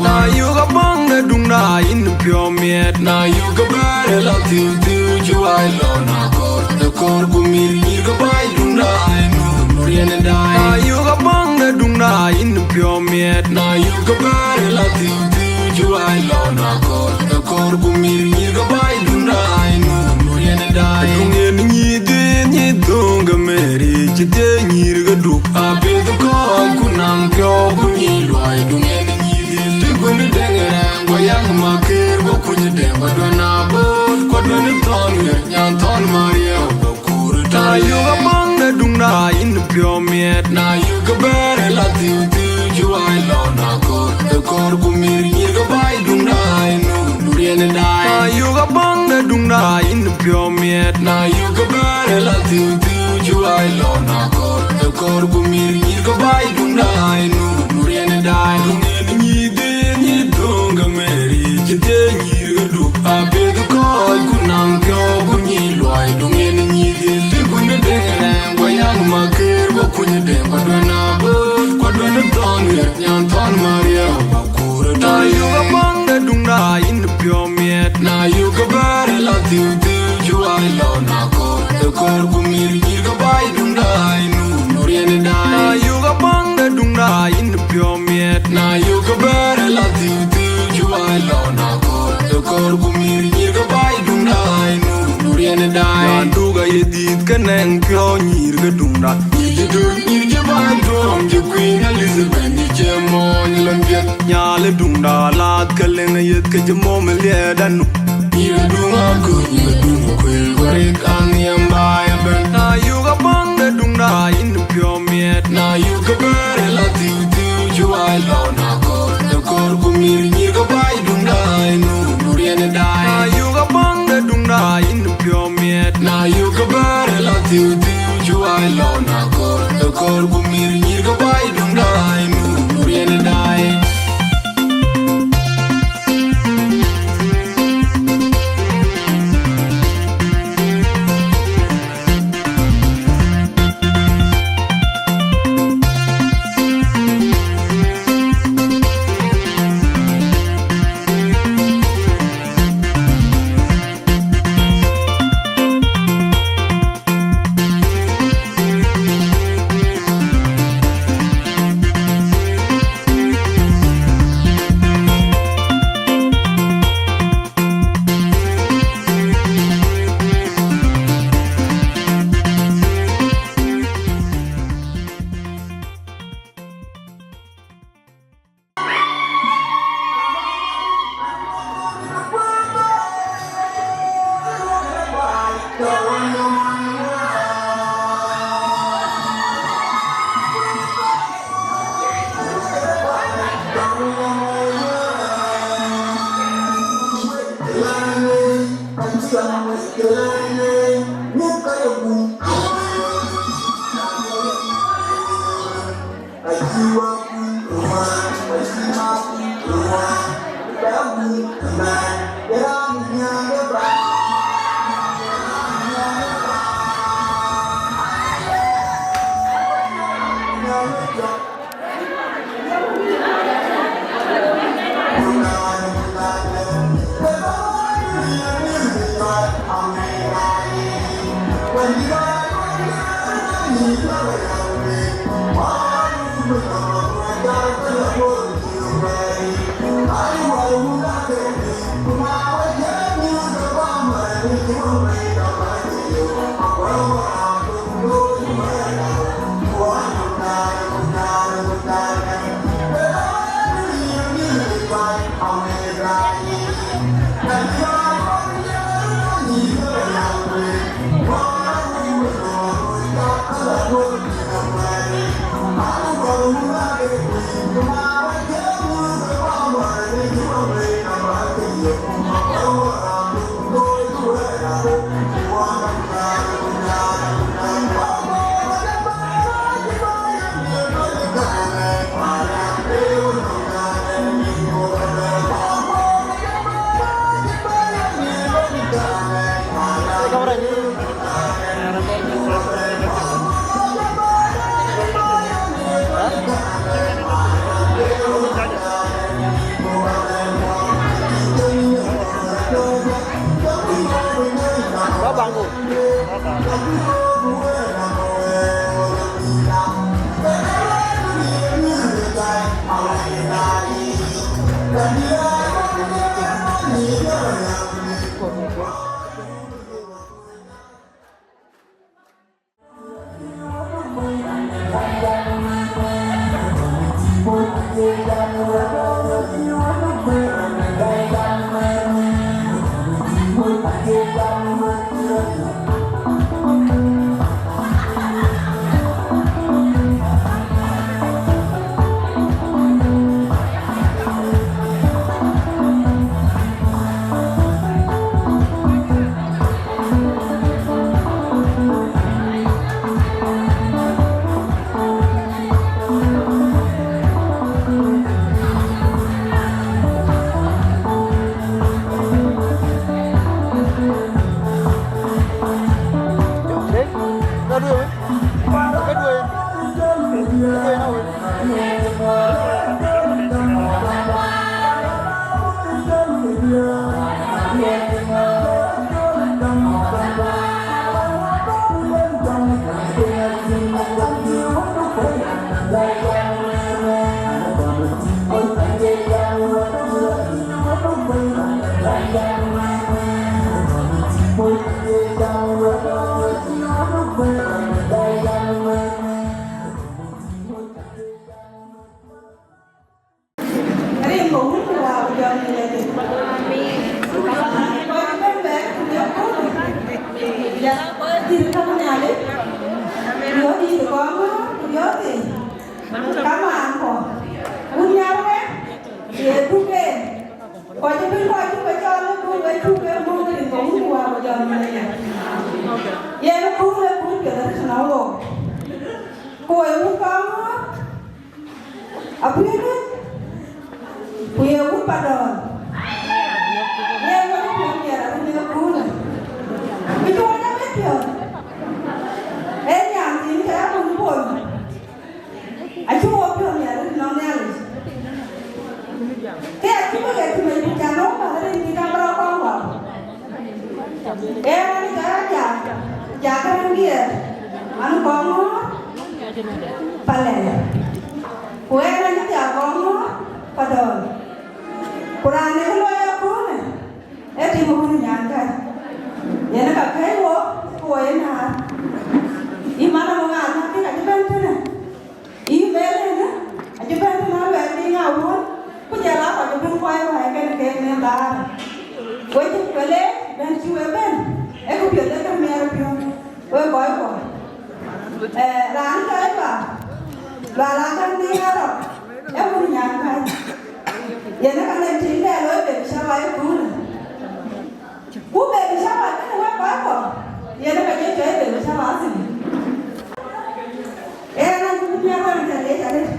Na yök abäŋ de duŋda yïn piɔ̈u miɛt, na yök abɛ̈ɛ̈r ë la thiu thiu cï wai lɔ na kɔɔr, ë kɔɔr ku mïr nyïïr ke bäi duŋda ë nu nu riɛn ë daai. Na yök abäŋ de duŋda yïn piɔ̈u miɛt, na yök abɛ̈ɛ̈r ë la thiu thiu cï wai lɔ na kɔɔr, ë kɔɔr ku mïr nyïïr ke bäi duŋda ë nu nu riɛn ë daai. Duŋ yen nyïïr dhil nyïïr dhöŋ ke meri cï thiëëc nyïïr ke duk. Apiɛth kɔc ku naŋ piɔ̈u ku nyïïr luɔi, duŋ yen nyïïr dhil të kuën deŋ rɛɛŋ, guɔ yaŋ makër, guɔ kuny deŋ, guɔ duën abööt, guɔ duën thɔn ɣer, nyan thɔn mariëu, guɔ kuur. Na yök abäŋ de duŋda yïn piɔ̈u miɛt, na yök abɛ̈ɛ̈r ë la thiu thiu cï wai lɔ na kɔɔr, ë kɔɔr ku mïr nyïïr ke bäi duŋda ë nu nu riɛn ë daai. Na yök abäŋ de duŋda yïn piɔ̈u miɛt, na yök abɛ̈ɛ̈r ë la thiu thiu cï wai lɔ na kɔɔr, ë kɔɔr ku mïr nyïïr ke bäi duŋda ë nu nu riɛn ë daai. Duŋ yen nyïïr dhil nyïïr dhöŋ ke meri cï thiëëc nyïïr ke duk. Apiɛth kɔc ku naŋ piɔ̈u ku nyïïr luɔi, duŋ yen nyïïr dhil të kuën deŋ rɛɛŋ, guɔ yaŋ makër, guɔ kuny deŋ, guɔ duën abööt, guɔ duën thɔn ɣer, nyan thɔn mariëu, guɔ kuur. Na yök abäŋ de duŋda yïn piɔ̈u miɛt, na yök abɛ̈ɛ̈r ë la thiu thiu cï wai lɔ na kɔɔr, ë kɔɔr ku mïr nyïïr ke bäi duŋda ë nu nu riɛn ë daai. Na yök abäŋ de duŋda yïn piɔ̈u miɛt, na yök abɛ̈ɛ̈r ë la thiu thiu cï wai lɔ na kɔɔr, ë kɔɔr ku mïr nyïïr ke bäi duŋda ë nu nu riɛn ë daai. Nyan duk aye dhiëth ke nɛŋ piɔ̈u nyïïr ke duŋda. Nyïïr cï döt, nyïïr cï bäi tuɔɔm, cï Queen Elizabeth, nyïïr cï mɔɔny lon piɛth. Nyal ë duŋda lath ke leŋ ë yeth ke cï mom ë liɛɛt anu. Nyïïr ë duŋ akut, nyïïr ë duŋ kuël, guɔ rik anhiɛm bäi ëbɛ̈n. Na yök abäŋ de duŋda yïn piɔ̈u miɛt, na yök abɛ̈ɛ̈r ë la thiu thiu cï wai lɔ na kɔɔr, ë kɔɔr ku mïr nyïïr ke bäi duŋda ë nu nu riɛn ë daai. Na yök abäŋ de duŋda yïn piɔ̈u miɛt, na yök abɛ̈ɛ̈r ë la thiu thiu cï wai lɔ na kɔɔr, ë kɔɔr ku mïr nyïïr ke bäi duŋda ë nu nu riɛn ë daai. Ba bang ku. Rin ko wun ku wa ku jɔl ni lɛ̈k. Kɔc bɛ̈n bɛ̈n ku jɔl ku. Ya kɔc dït ka ku Nhialic. Yɔ̈ɔ̈k dït kɔn ku yɔ̈ɔ̈k thïn. Kamaan kɔ̈k. Wun Nhialic wek, ye tuk en. Kɔc bï kɔc cï ke cɔl ë buk wek tuk en buk rin ko wun ku wa ku jɔl ni lɛ̈k. Yen ë buk ë buk piɛth arëët në wok. Ku wek wun kɔn ŋɔ̈ɔ̈th. Apiööcë, ku ye wun Padɔ̈l. Ye wun piɔ̈u miɛt arëët në kunë. Bï tuɔɔc abï piɔ̈u. Ee nyan thiin ke abun pol. Acï wok piɔ̈u miɛt arëët nɔm Nhialic. Ke acï bï ke tïm ë cän wok bäk rin cï ka bï rɔt kɔn wak. Ee raan cɔl Ajak, Ajak Rɛ̈ŋdiɛɛr, an kɔŋ ŋɔ̈ɔ̈r Palɛl. Ku ee raan cï thiaak kɔŋ ŋɔ̈ɔ̈r Padɔ̈l. Ku raan ë kë looi ë köölë, ee tim ë wun nyankäi. Yen ë ka kɛ̈ɛ̈c wok, ku wo ye näär. Yï man ë wok aa näk kek acï bɛ̈n tënë. Yï mɛɛl ënë, acï bɛ̈n tënë aluɛɛl piŋ awuɔ̈n, ku jɔl aa kɔc ëbɛ̈n kɔc wääi kenë keek në dhaar. Wek cï ku leec bɛ̈n cï wek bɛ̈n, ee kë piɛth ee kë miɛt piɔ̈u, wek kɔc kuɔ. Eh, raan cɔl Lual, Lual Agäŋ Nhial Arɔk, ee wun nyankäi. Yen ë ka nɛn tiiŋdɛ looi bek cäk wai ë kunë. Ku bek cäk wai kënë wek kɔc kuɔ, yen ë ka jɔ cɔl bek cäk wai thïn. Ee, na cï wun nyankäi tɛ̈ leec arëët.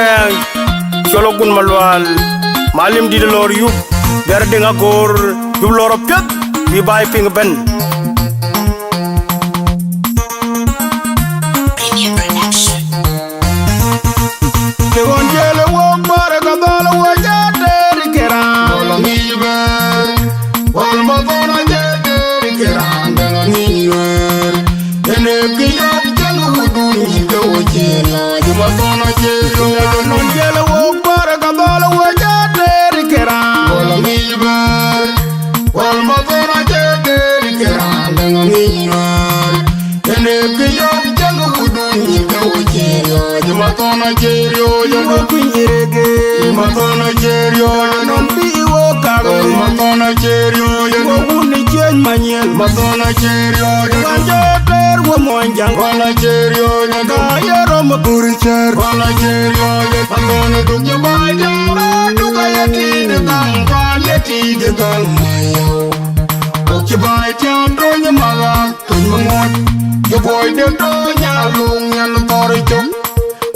Cɔl Agun Malual, Malim dït lɔɔr yup, Biar Deŋ Agoor, yup lɔɔr apiɛth, bï baai piŋ ëbɛ̈n. Të ɣɔn jiël ë wok bɔ̈r, ka dhɔl ë wok jɔ tëër ë këraŋ. Dhɔl aŋic bɛ̈ɛ̈r, wal ma dhɔl acie tëër ë këraŋ, dhɔl aŋic bɛ̈ɛ̈r. Yen ee kë yɔ̈ɔ̈k cäŋ ë wudun yïn ke wo cï lɔc, ma dhɔl acie riɔ̈ɔ̈c. Të ɣɔn jiël ë wok bɔ̈r, ka dhɔl ë wok jɔ tëër ë këraŋ. Dhɔl aŋic bɛ̈ɛ̈r, wal ma dhɔl acie tëër ë këraŋ, dhɔl aŋic bɛ̈ɛ̈r. Yen ee kë yɔ̈ɔ̈k cäŋ ë wudun yïn ke wo cï riɔ̈ɔ̈c, ma thɔn acie riɔ̈ɔ̈c, ë duɔ̈k piny rege, ma thɔn acie riɔ̈ɔ̈c, nɔn bï wo kak, ma thɔn acie riɔ̈ɔ̈c, ë duɔ̈k wun ë ciëny manyiel, ma thɔn acie riɔ̈ɔ̈c, ë duɔ̈k jɔ tëër wo muɔny jäŋ, thɔn acie riɔ̈ɔ̈c, ë duɔ̈k ye rɔm ë bur cär, thɔn acie riɔ̈ɔ̈c, ma thɔn ë duk cï baai tiam, ë duk aye tiit ë dhäŋ, kuan ye tiit ë dhäŋ, ma yau, duk cï baai tiam, tony ë maɣa. Tuny maŋuɔ̈t, ye buɔi de tɔ̈ nyaluŋ nyan thɔ̈r cök.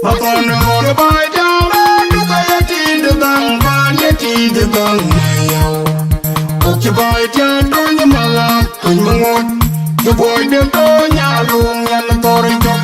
Ma thɔn ë ɣɔn ë baai tiam, ë duk aye tiit ë dhäŋ, ban ye tiit ë dhäŋ, ma yau. Duk cï baai tiam, tuny ë maɣa, tuny maŋuɔ̈t, ye buɔi de tɔ̈ nyaluŋ nyan thɔ̈r cök.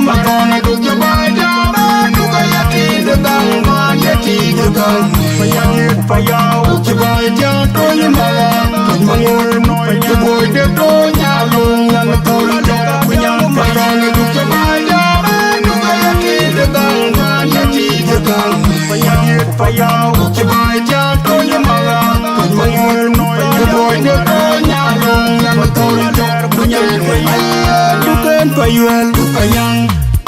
Ma thɔn ë duk cï baai tiam, ë duk aye tiit ë dhäŋ, ban ye tiit ë dhäŋ, ma yau. Payau, cï baai tiam, tuny ë maɣa, tuny maŋuɔ̈t, nɔn cï buɔi de tɔ̈ nyaluŋ nyan thɔ̈r cök. Ku nyan payau, duk cï baai tiam, duk aye tiit ë dhäŋ, ban ye tiit ë dhäŋ. Payau, payau, cï baai tiam, tuny ë maɣa, tuny maŋuɔ̈t, nɔn cï buɔi de tɔ̈ nyaluŋ nyan thɔ̈r cök. Ku nyan payau, duk en payuel, duk panyaŋ.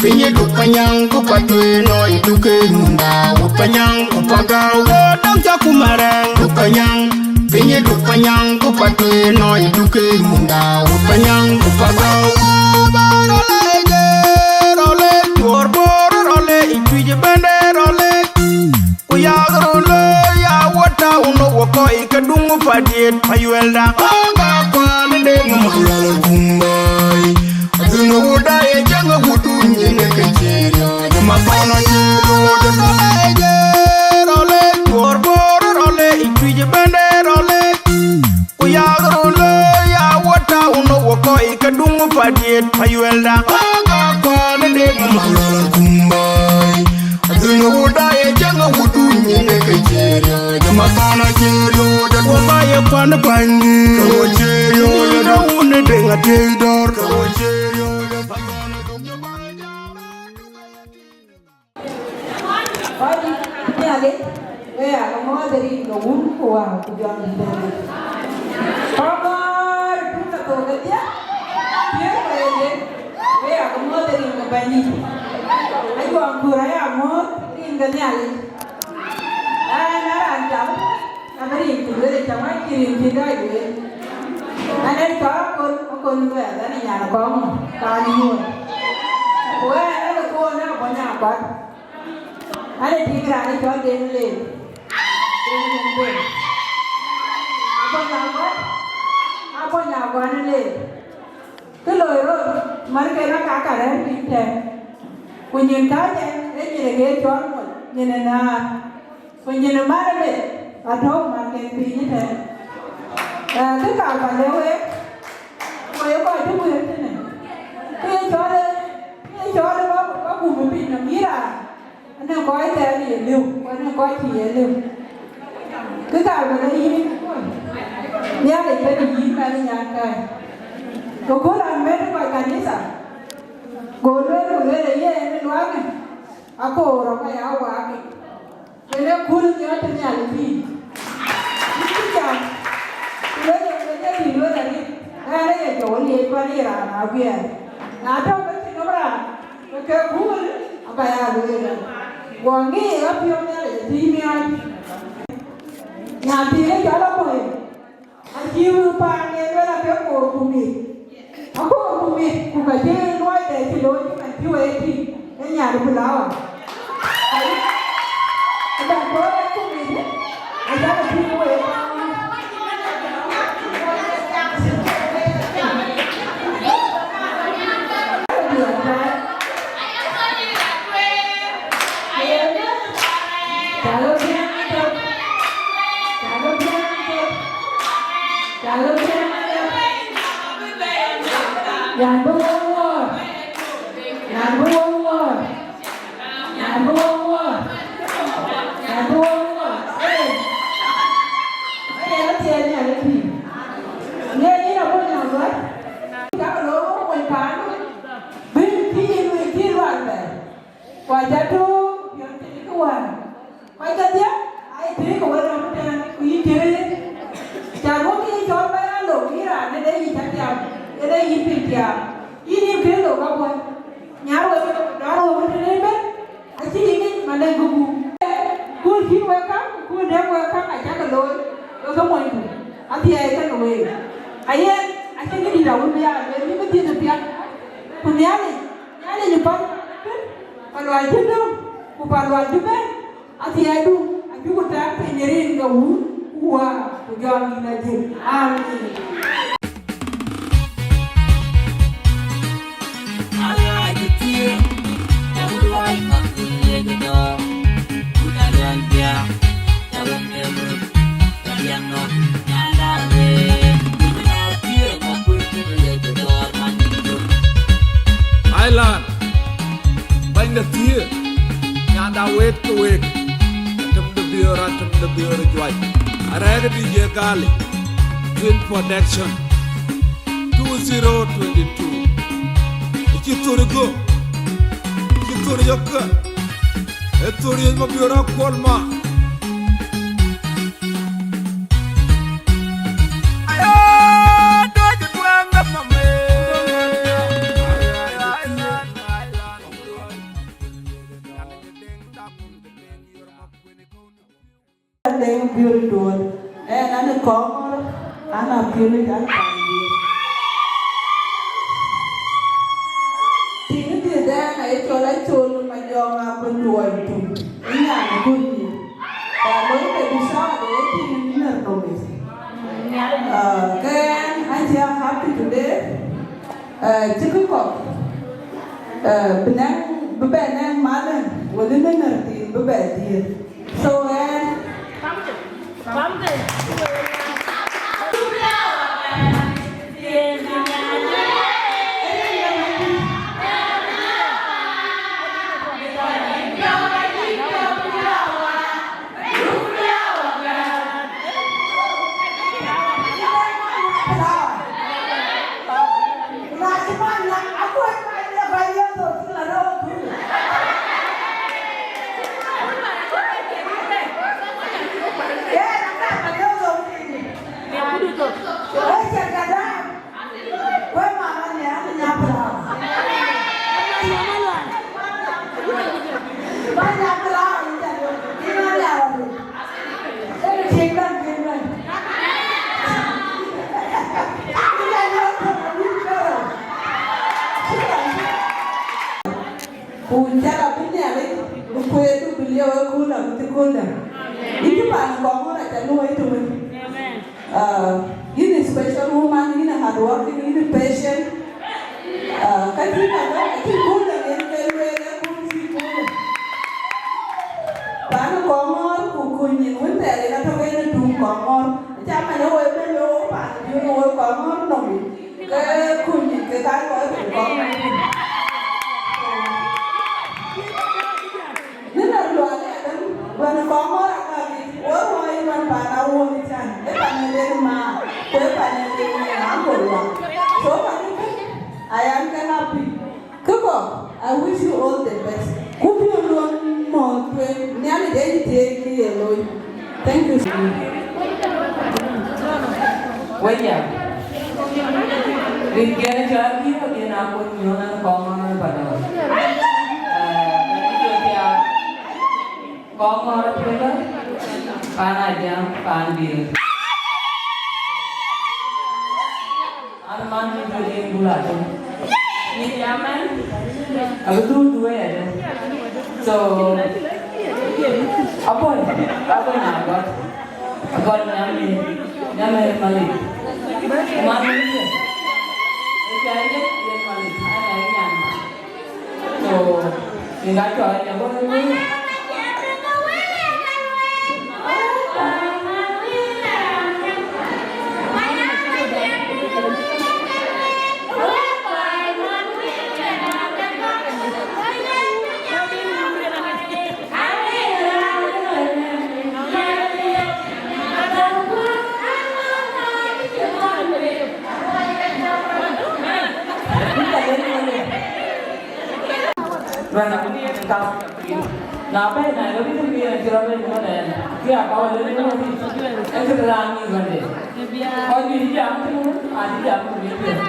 Piny ë duk panyaŋ ku patueer nɔi duk ë munda wut panyaŋ ku pagäu. Dɔm cä ku marɛɛŋ duk panyaŋ. Piny ë duk panyaŋ ku patueer nɔi duk ë munda wut panyaŋ ku pagäu. Bä rɔl ë jëër rɔl ë tuɔɔr bɔɔr rɔl ë ë cuic ë bɛ̈n ë rɔl ë. Ku yak röt looi ya wo taun, wo kɔc ke duŋ padiet payuelda. Ɣɔ̈k akuan de ŋö mak lal kum baai. Adhun wo da ye cäŋ wudun nyin ke cï riɔ̈ɔ̈c, ma thɔn acie riɔ̈ɔ̈c. Rɔl ë jëër rɔl ë tuɔɔr bɔɔr rɔl ë ë cuic ë bɛ̈n ë rɔl ë. Ku yak röt looi ya wo taun, wo kɔc ke duŋ padiet payuelda. Ɣɔ̈k akuan de ŋö mak lal kum baai. Adhun wo da ye cäŋ wudun nyin ke cï riɔ̈ɔ̈c, ma thɔn acie riɔ̈ɔ̈c. Wo ba ye kuan bänydi, ke wo cï riɔ̈ɔ̈c. Dɔ̈ wun ë deŋ atiëc dɔ̈ɔ̈r, ke wo cï riɔ̈ɔ̈c. Kɔc Nhialic, we ya ke muɔɔth ë rin ke Wun ku Wën ku Jɔŋdït Bɛ̈nydït. Kɔc ŋɔ̈ɔ̈r ë tun ke thok kedhie, thiëër ku rëër yen, we ya ke muɔɔth ë rin ke Bɛ̈nydït. Ajuɔŋ Kur aya muɔɔth rin ke Nhialic. Ɣɛn ë raan cam, abï rin ku lueel ë cam, acïn rin cï dɔc lueel. Ɣɛn ë cɔl Akon, Akon Luɛɛth, ɣɛn ë nyan Kɔŋ, raan ë Nyuɔɔn. Ku ɣɛn ë ke koon ë Abɔny Akuat. Ɣɛn ë tiŋ raan ë cɔl Deŋ Leek. Deŋ Leek Deŋ. Abɔny Akuat, Abɔny Akuat ë Leek. Kë loi rot, märken aka ka rɛ̈ɛ̈r piny tɛ̈n. Ku nyin kääc ë nyin ë ke cɔl moc, nyin ë näär. Ku nyin ë mär ëbɛ̈n, atɔ̈u märken piny ëtɛ̈n. Ee, kë kaar ba lɛ̈k week, ku ye kɔc cï wëër tënë. Kë ye cɔl ë, kë ye cɔl ë ba, ba gum ë piny nɔm yïn raan. Anɔŋ kɔc thɛɛr ye liu, ku anɔŋ kɔc cïï ye liu. Kë kaar ba lɛ̈k yïn, Nhialic bɛ̈n ë yïn mɛn ë nyankäi. Ku kööl raan mɛt kɔc kanitha, go lueel, ku lueel ë yen ë luaŋë, akoor ë kɔc aa waak yic. Yen ë kööl ë miɔɔc të Nhialic yïn. Yïn cï jam, ku lueel ë, ku lueel ë bï lueel arëët, ɣɛn ë ye jɔ wël yiëc, ku ɣɛn ë ye raan aa guiɛɛr. Na tɔ̈u ke cïn nɔm raan, ke ke kööl aba ya lueel. Guɔ ŋic ë ɣapiɔ̈u Nhialic ë thïn miɔɔc. Nyan thiin ë cɔl Akoi, acï wëu paan de lueel ake koor ku mit. Akoor ku mit, ku ka cï luɔi de cï looi cï man cï wëu tïŋ, ë nyan bï la ɣɔn. Ëbɛ̈n koor ku mit, ë jam ë tïŋ wëu paan. Cakë piɛŋ atök. Cakë piɛŋ atök. Cakë piɛŋ atök. Nyan bï wɔ wuɔɔr. Nyan bï wɔ wuɔɔr. Nyan bï wɔ wuɔɔr. Nyan bï wɔ wuɔɔr. Ee. Ee, athiɛɛi Nhialic pïïr. Ŋiɛc yïn abɔ̈ nyan luɔi. Cakë looi wok mony paan. Bï pïïr luɔi cï lual bɛ̈ɛ̈r. Ku aca tɔ̈ piɔ̈n tëde kë wään. Kɔc kedhie, aa ye tëëk ke wek röt ëtɛ̈ɛ̈n, ku yïn tëëk yen. Can wok yï cɔl bä ya lok, yïn raan ënë yic atiam, ënë yïn piŋ tiaam. Yïn yïn kën lok abɔ̈. Nyar wek, dɔ̈ɔ̈r wek tëde ëbɛ̈n, acï yï ŋic man ë gugu. Kööl cïn wek käŋ, ku kööl dɛ̈k wek käŋ, acäkï looi, wek ke monyku. Athiɛɛi kenë week. Ayen, acïn këdït awën bï ya lueel, yïn bï dhiëth ë piath. Ku Nhialic, Nhialic ë päl, päl lual cï döŋ, ku päl lual cï bɛ̈n. Athiɛɛidu, acuk tɛ̈ɛ̈k piny ë rin ke Wun, ku Wät, ku Jɔŋdït Lajik. Amen. Ai län, bɛ̈ny de thiëër, nyanda wet ke wek, atem de biöör, atem de biöör juac, arɛ̈ɛ̈k ë D J Gali, Twin Production, two zero twenty-two. Cï thur gök, cï thur yök, ë thur yök ma biöör akuɔl ma. Deŋ biöl duɔ̈ɔ̈r. Ɛn, an ë Kɔŋɔ̈ɔ̈r, an a piöl, an a paan biöl. Tiŋ dhiëth ɛn aye cɔl Acol Majɔŋ Abï Luɔi Tum. Ë nyan ë kööl nyin. Ka looi ke bishara de ye tiŋ nïn ë römith. Ah, ke ɛn, an cï a happy today. Eh, cï kë kɔ̈k, eh, bï nɛŋ, bï bɛ nɛŋ malë, wël ë nɛ̈r thiin bï bɛ dhiëëth. So, eh, Wek mama nhial nya pilau. Ba nya pilau, ina nya wa. Ina cik ban cik ban. Ina nya wa. Ku cak abï Nhialic bï kueerdu bï liep ë kööl abï thï kööldä. Yïn cï paan Kɔŋɔ̈ɔ̈r aca luɔi tëwën. Ah, yïn ë special woman, yïn ë hard working, yïn ë patient. Ah, ka cï ka bɛ̈n, acïn kööl dɛ̈ yen ke lueel, ee kööl cï kööl. Paan Kɔŋɔ̈ɔ̈r ku kuny nyin wën thɛɛr yen atɔ̈ ke yen ë tuŋ Kɔŋɔ̈ɔ̈r. Acä mɛn ë woi bɛ̈n ë wok paan Biöör ë woi Kɔŋɔ̈ɔ̈r nɔm yic, ke kuny nyin ke ka kɔc ku Kɔŋɔ̈ɔ̈r. Nïn a lual ë adäŋ, wën Kɔŋɔ̈ɔ̈r akɔ̈k yic, woi woi wën paan Awuɔ̈ɔ̈m can, ë pan ë len ma, ku ë pan ë len ma, aŋkol wa. So, pan ë bɛ̈n, ayan ke happy. Kë kɔ̈k, I wish you all the best. Ku bï luɔn mɔ̈ɔ̈th tueŋ, Nhialic ë yï thiëëc kë ye looi. Thank you. Wëya. Rin kɛn cɔl Abï Luɔi yen akɔn nyuɔ̈ɔ̈n an Kɔŋɔ̈ɔ̈r Padɔ̈ɔ̈r. Eh, kɛn cɔl ya Kɔŋɔ̈ɔ̈r Padɔ̈ɔ̈r, pan Ajäŋ, pan Biöör. An man ni bï rin bula tïŋ. Ni jam ɛn, abï dhuk dhuëëc adï. So, abɔ̈, abɔ̈ na gɔ̈t. Agɔ̈t Nyamir, Nyamir Malik. Man ni bï, ë ca yek, yek Malik, an ë Nyam. So, rin ka cɔl Nyam bɔ̈ ë bï. Na bɛ̈n Nairobi, të bï en cï rɔt bɛ̈n ëmën ɛn, bï a kɔɔr lël ëmën, ee këde raan ŋic ɣönde. Kɔc juëc cï jam thïn, acï jam ku lueel piɛth.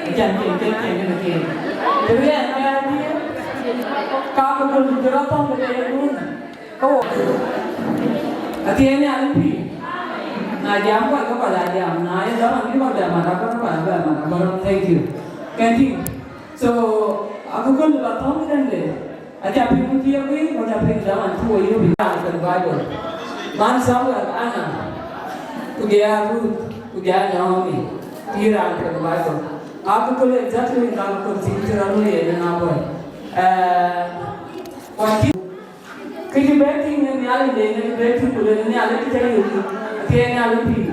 Acän cïn, cïn, cïn kënë cïn. Të bï en bɛ̈n adï, ka ku dul cï rɔt thɔ̈ŋ këde ë duun, ke wo. Athiɛɛi Nhialic pïïr. Na jam kɔc, ke kɔc aa jam. Na ye dhaman bï kɔc bɛ mat, abä kɔc abɛ mat, abä rɔt. Thank you. Kɛn tïŋ. So, akököl bä thɔ̈ŋ këdäŋde, aca piŋ cï ye guiir, ku aca piŋ dhaman cï wo yök ë raan kën Bible. Man Samuel, Anna, ku jɔ ya Ruth, ku jɔ ya Naomi, cï raan kën Bible. Akököl exactly, akököl cï cï rɔt looi yen ë na bɔ̈. Eh, ku acï Kë cï bɛ̈n tïŋ në Nhialic de, në cï bɛ̈n tïŋ ku le Nhialic cï cä yök, acie Nhialic pïïr.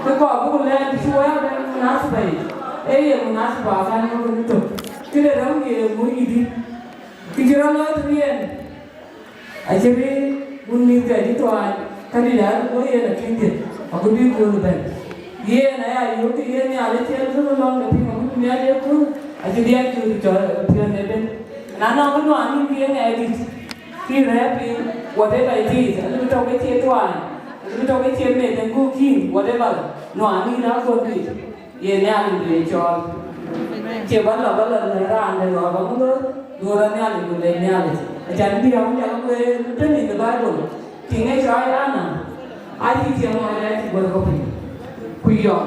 Kë kɔɔr buk lɛɛr të cï wɛ̈ɛ̈r bɛ̈n munasiba yic, ee ye munasiba akan ŋö kën tök. Këde rɛ̈m ye ŋö yïdï, kë cï rɔt looi tënë yen, acï bï wun mïthkë cï tuaac, ka dït aa ŋö yen akïn dhiëth, ago bï kööl bɛ̈n. Yen aya yök kë yen Nhialic cï en tök lɔ̈ŋ de piŋ, ago bï miɔc ye kööl, acï dhiɛl cööt cɔl piɔ̈n ëbën. Na nɔŋ kë nuan yïn kë ye ŋɛɛr dït. Kï rɛ̈ɛ̈r piny, whatever it is, alëu bï tɔ̈u ke cie tuany, alëu bï tɔ̈u ke cie meth en guuk yïn, whatever, nuan yïn akɔ̈l bï, ye Nhialic bï cɔɔl. Cie bä lɔ, bä lɔ në raan de lɔ, bä ŋö lɔ, duöör Nhialic ku lec Nhialic. Acan bï rɔt jam ku ee tënë in the Bible. Tiŋ ë cɔɔi Anna, acï tiɛm ŋɔɔc acï guöt kɔ̈u piny. Ku yɔŋ,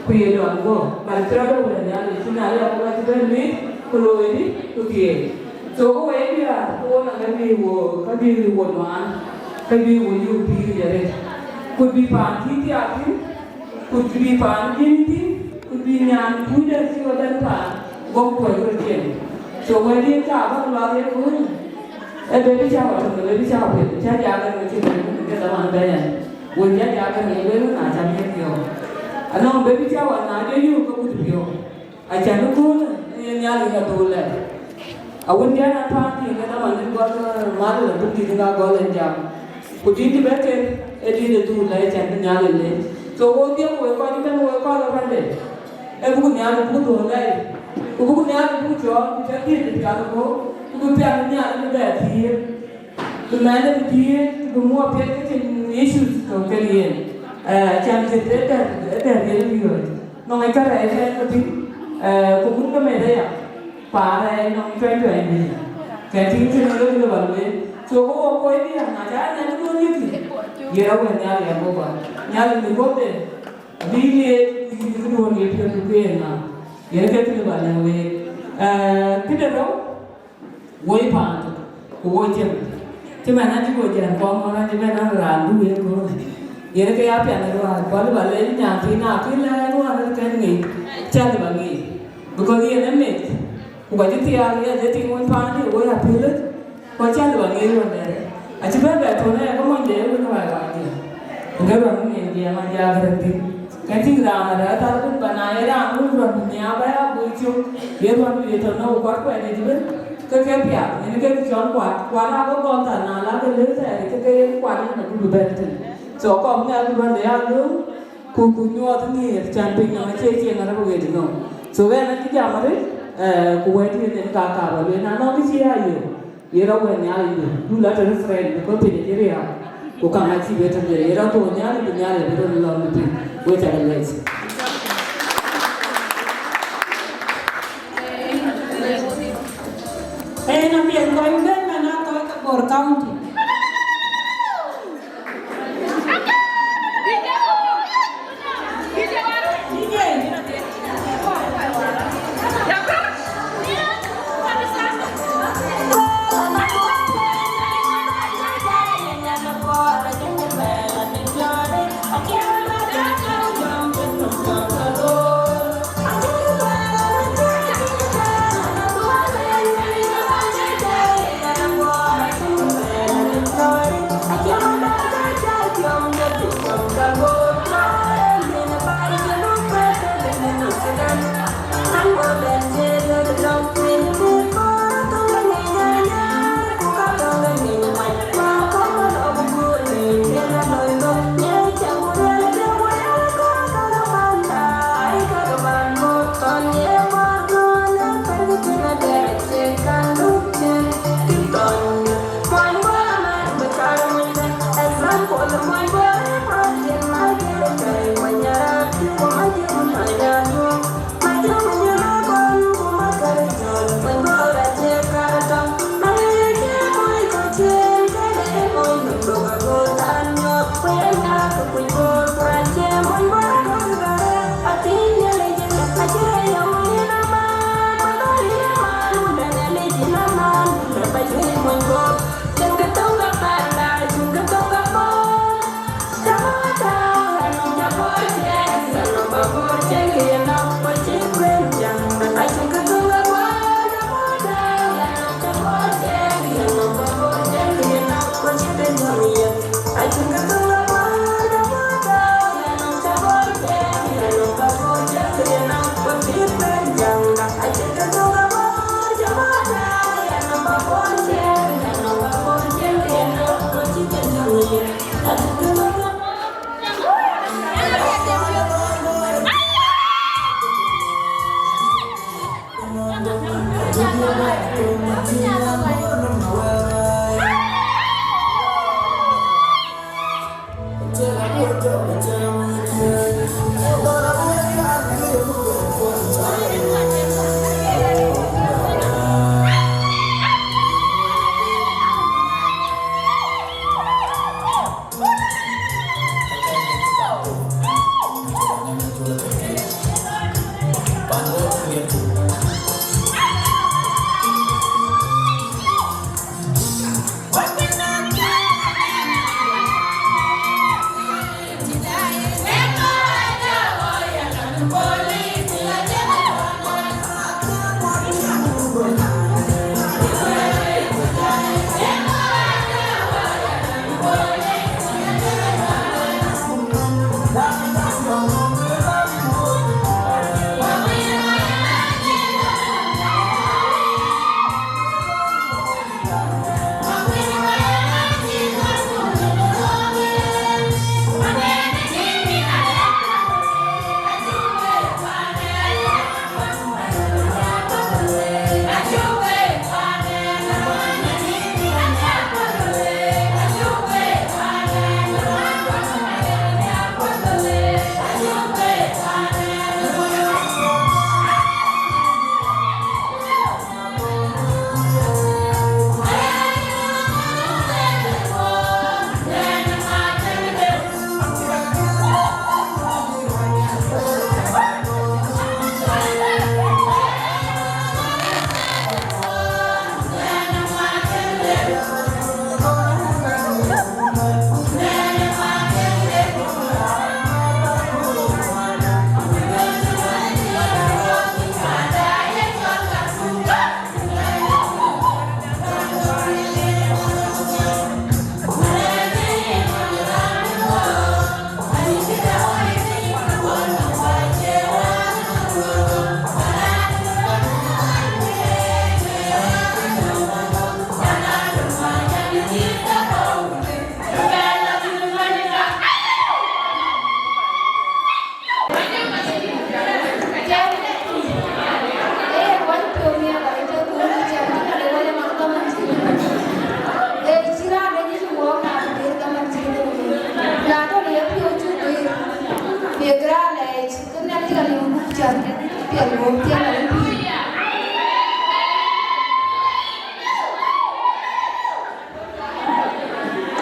ku ye dɔn guɔ, bä cï rɔt bɛ wël Nhialic, cï Nhialic akuɔl acï bɛ luic, ku looi dï, ku thiëëc. So, ku wek diäär, ku wo na ka bï wo, ka bï wo nuaan, ka bï wo yök pïïr ye rëët. Ku bï paan cï thiaak thïn, ku bï paan jiëny thïn, ku bï nyan kuc dɛ̈t cï wo bɛ̈n paan, bɔ̈ kuɔc röt cieŋ. So, wɛ̈t yen ka bä luaak ye kööl. Ee baby shower tök, baby shower piɛth, cä jak ënë cï bɛ̈n, ke dhaman bɛ̈n ɛn. Wën cä jak ënë, lueel na cä miɛt piɔ̈u. Anɔŋ baby shower na jɔ yök ke kut piɔ̈u. Acan ëköölë, ee Nhialic adhul lɛ̈k. Awën jɛn an paan tïŋ ke dhaman ënë gɔl, eh, mal ënë buk dït ënë gɔl ɛn jam. Ku dït bɛ ken, ee dït adhul lɛ̈k, acan bï Nhialic lɛ̈k. So wo dhiëk wek kɔc ëbɛ̈n, wek kɔc ëbɛ̈n de. Ee buk Nhialic buk dhuɔ̈k lɛ̈i, ku buk Nhialic buk cɔɔl, ku cä dhiëth pial ë bɔ̈, ku bï pial ë Nhialic bï bɛ thiëëk, bï mɛnhde bï thiëëk, bï muɔɔr piɛth ke cïn issues tɔ̈u kek yen. Eh, can dhiëth ë dɛ̈t, ë dɛ̈t yen ë riɔ̈ɔ̈c. Nɔŋ ë cä rɛɛc ë ke thïn, eh, ku muk ke meth aya, paar rɛɛc nɔŋ tuɛny tuɛny bï. Kɛn tïŋ cïn ë lok lok alueel. So, ke wo kɔc diäär, na cä nɛn duön yïk thïn, ye rɔt wën Nhialic abɔ̈ bä. Nhialic bï guɔ̈pde. Abï liëëc, bï yïn duön ye piɔ̈ɔ̈th bï kueen ŋa? Yen ke kë bä lɛ̈k week. Eh, këde rou, woi paan tök, ku woi cïn. Cï man acï go jɛn kɔm ŋɔn acï bɛ̈n an, raan du ye kööl. Yen ke ya piɛth ë ruääi, ku alë bä lɛc nyan thiin na kï lɛ̈k ë ruääi rɔt kɛ̈n ŋic, cä lë bä ŋic. Because yen ë meth, ku ka cï thiaak, yen acï tiŋ wën paan, ye woi apiöl ë. Ku acä lɔ ŋic ɣön dɛ̈t. Acï bɛ̈n bɛ tɔ̈u në ke mony de wën wai wai diɛ̈. Ku ke ruɔn ŋic diɛ̈ ma jak rɛ̈n thïn. Ke tïŋ raan arɛ̈ɛ̈r thar bï bä na ye raan wën ruɔn nhiaar bä ya bui cök. Ye ruɔn ye tɔ̈ në ku kuat kuɛɛr yic ëbën. Ke ke piath, yen ke cɔl kuat. Kuat aa ke gɔl thar na la ke lëu thɛɛr, ke ke yen kuat yen abï bï bɛ̈n thïn. So, kɔm ŋɛk ruɔn de ya lööm, ku, ku nyuɔɔth ŋiɛɛr, can piny nɔm acie cieŋ arëp ɣet nɔm. So, ɣɛn acï jam arëët, eh, ku wɛ̈t yen en ka kaar bä lueel, na nɔŋ kë cï ya yök. Ye rɔt wën Nhialic du, du la tënë friend, because piny acï riääk, ku kaŋ acï bɛ tëde, ye rɔt thou Nhialic, ku Nhialic bï rɔt lɔ në piny, we cä lɛc. En apiɛth kɔc bɛ̈n man aa kɔc ke Bor County.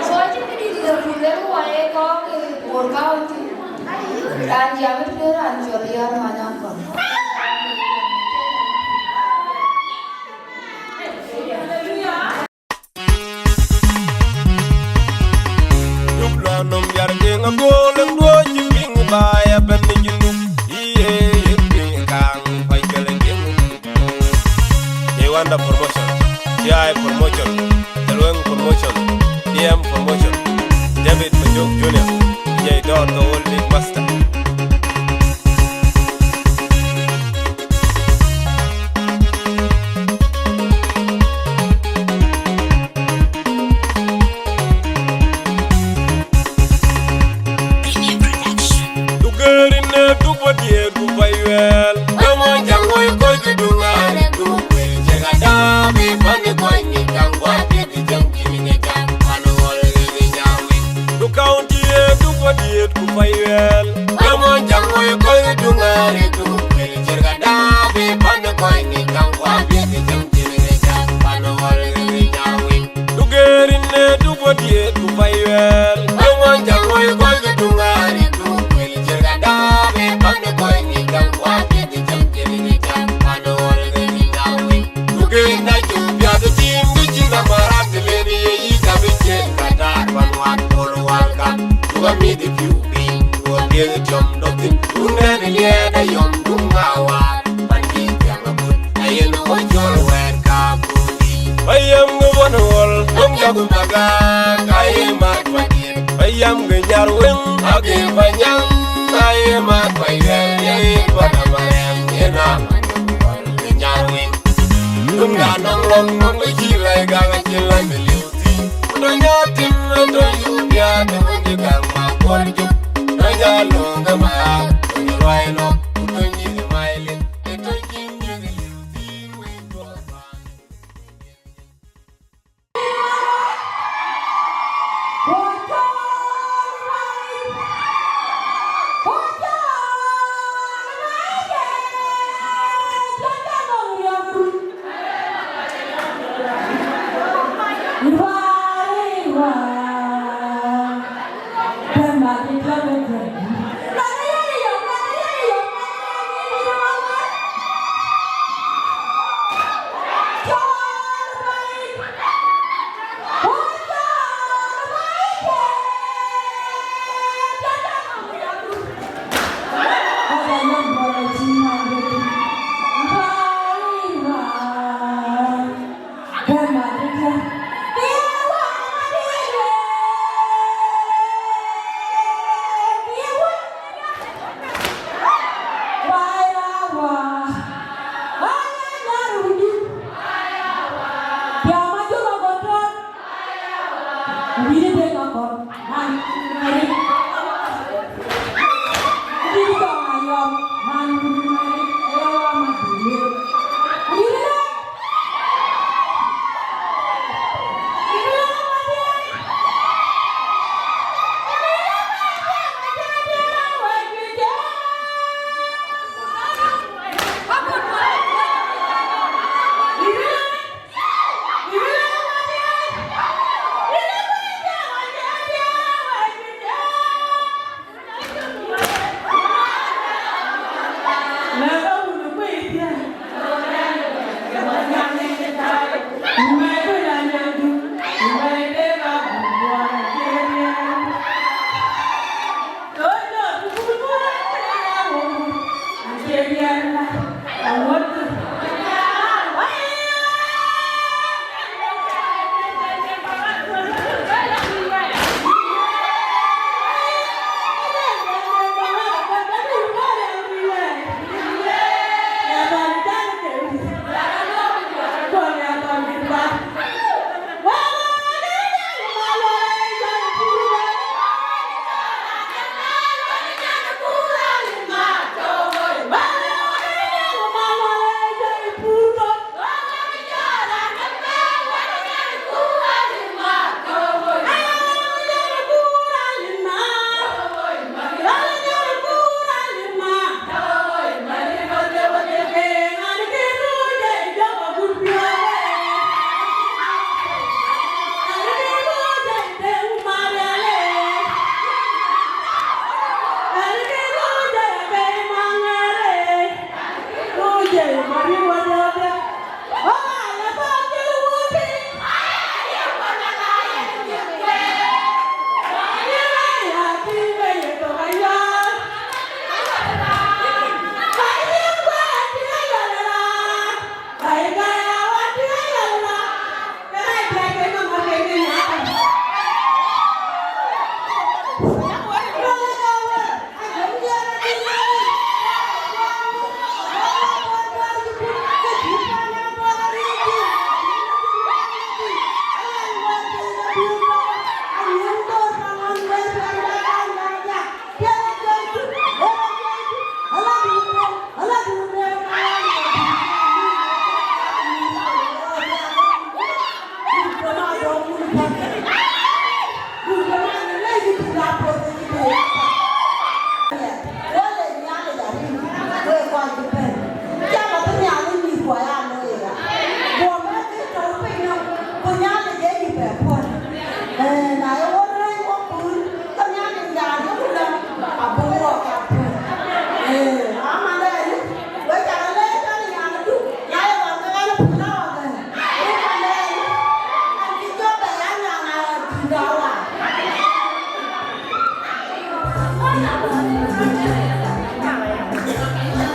So acï këdït le ku lek wɔ ye kɔ̈k ke Bor County. Raan jam ë tëde raan cɔl Yar Many Aŋkɔl. Duk lɔ nɔm yar geŋ agool, eŋ duɔ̈ɔ̈c cï piŋ baai abɛ̈n në Junub. Ye, ye piŋ kaŋ, pany kɛl ë geŋ. Ye Wanda promotion, T I promotion, Thelweng promotion, D M promotion, David Majok Junior, D J Don the Old Big Master. Dugerin, eh, duk wadiɛ, duk payuɛl. Wek mɔnyjäŋ woi kɔc duŋ arë duk wei, cek adabi pan kɔc ni jaŋ wadiɛ di jaŋ kini ne jaŋ pan wol ni jawi. Duk Ku payuel, we mon jaŋ woi kɔc duŋari du, wel cer ka dabi pan kɔc ni jaŋ wa bi ki jaŋ jin ni jaŋ pan wal ni jaŋ win. Du gerin ne du bodiet ku payuel, we mon jaŋ woi kɔc duŋari du, wel cer ka dabi pan kɔc ni jaŋ wa bi ki jaŋ jin ni jaŋ pan wal ni jaŋ win. Duke na cuk piath tim ke cïn amarat të lënë ye yic abï ciëën ka taar pan wak pol wal kan. Duka mïth piu piny, duka piɛth tiɔm dɔk thïn. Duŋdɛn liɛɛt ayɔm duŋ ŋa waar, pan cï piaŋ abun. Ayen wä cɔl wɛɛr ka kundi. Bayam ŋö wän wol, dɔm jɔk baga, ka ye mat wadiɛn. Bayam ŋö nyar wëŋ, ake banyaŋ, ka ye mat wayuɛl, ye pan amarɛm, ye na. Nyarwin. Dum da nong long nong we ji lai ga ga ji lai me liu ti. Ku do nya tim me do yu bia de we ji gang ma kol ju. Do nya long ga ma. Ku ni rwai no. Ku do ni de mai le. E do ji ni de liu ti we do ba.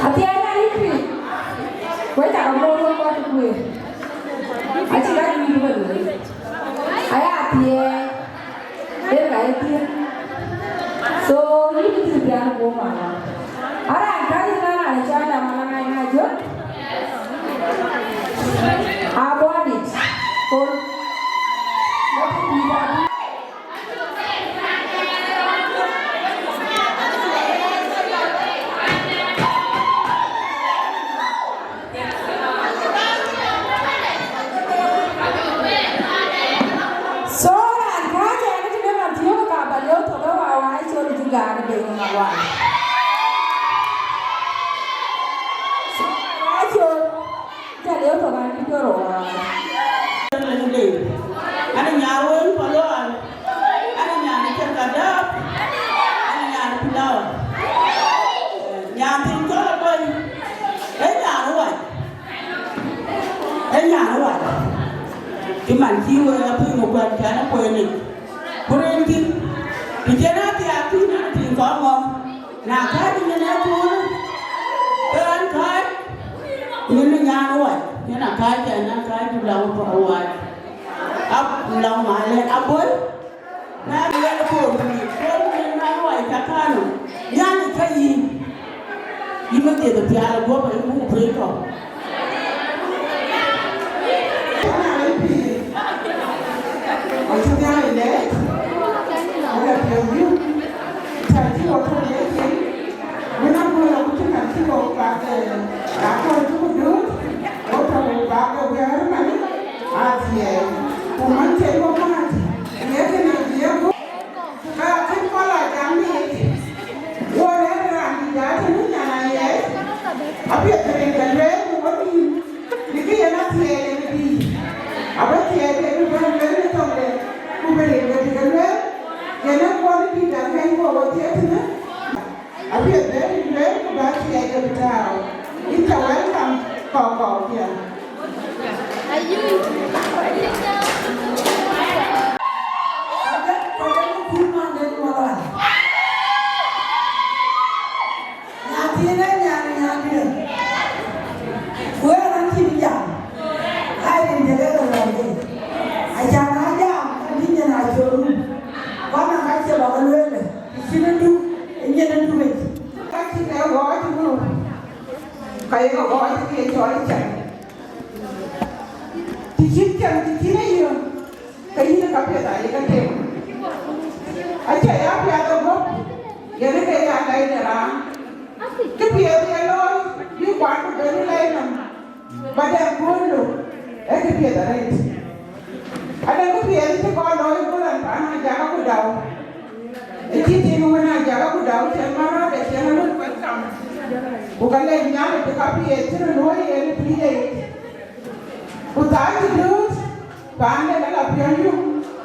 Athiɛɛi na rït piny, wek cakë moor wek kɔc kueer. Acï ka juic bï bɛ lueel. Aya athiɛɛi, yen ka ye thiëëk. So, yïn bï dhil pial guöp mama. Aran ka yïn na raan cɔl Amalaŋ Anyajok. Abuɔ̈t dït. Kon. So, raan kääc ɛn tëde Mathiok ka ba lieu thok ë wäwä ë col Juda de Deŋ Awal. So, raan col, ca lieu thok an cï col wäwä. Ani nyaar wën Palual, ani nyaar cï kadap, ani nyaar pilau. Nyaar thïn cɔl Abɔ̈ny, ee nyaar wac. Ee nyan wac, cï man cï wek apiŋ ë kuɛ̈n cän ë kueenic, ku rin thïn, të cïn athiaak thïn an, tïŋ kɔn ŋɔ̈m, na kääc nyin ë tuunë, ke ɣɛn kääc, nyin ë nyan wac, nyin a kääc, ɛn a kääc, ku lɔ̈ŋ wac, ab lɔ̈ŋ malë abol. Na luel Bor, Bor min na luɔi ka kanu, yani ka yïn. Yïn bï dhiëth pial guɔ̈p, yïn buk piny kɔ̈u. Na luel pïïr, acï Nhialic lɛɛc, wala piɔ̈u yïn, cä cï wɔ tɔ̈ ye cin, wën a guɔ̈l akuc kan cï wɔ bak, aa kɔn cï ku duut, wɔ tɔ̈ bak wɛ̈ɛ̈r man, aa thiɛɛi, ku man cï wɔ mat, ye kënë ye guɔ̈p. Ka kën kɔn la jam ni, wo rɛ̈ɛ̈r raan dït da tënë nyan ayɛɛc, apiɛth rin ke lueel në wɔ nïïm, në kë yen athiɛɛi yen bï, abï thiɛɛi ke bï bɛ̈n lueel në thoŋde, ku bï rin ke bï ke lueel, yen ee kuɔn dït da ŋɛny wo wo thiëëk tënë. Apiɛth bɛ rin lueel ku bä thiɛɛi ke bï tääu. Yïn ca welcome kɔ̈u kɔ̈u piɛth. Kɔc dɛ̈, kɔc dɛ̈ bï kuc man den moral. Nyan thiin ë nyan, nyan diɛ̈. Ku ë raan cïn jam. Ai, rin jël ë rɔt rɔt dï. Acan aa jam, ka dï nyin aa cööt rum. Ku anɔŋ ka cie bä ke lueel. Të cïn ë duk, ë nyin ë duk yic. Ka cïn ë ɣɔɔc ë nu, ka ye ke ɣɔɔc ke ye cɔl cäŋ. Të cïn cäŋ, të cïn ë yöŋ, ke yïn ë ka piɛth aa ye ke tem. Acie ya piath ë guɔ̈p, yen ë ke ya lɛc de raan. Kë piɛth ye looi, bï kuan ku ben lɛc nɔm. Ba dɛ gööl lok, ee kë piɛth arëët. Ade kë piɛth cï kɔn looi gööl an, an Ajak Akudau. Ë cï tiŋ wën Ajak Akudau cï man rɔt ë cï ɣɛn wën welcome. Ku ka lɛc Nhialic bï ka piɛth cï röt luöi yen ë pïïr de yic. Ku thaar cï dööt, paan de ka la piɔ̈nydu,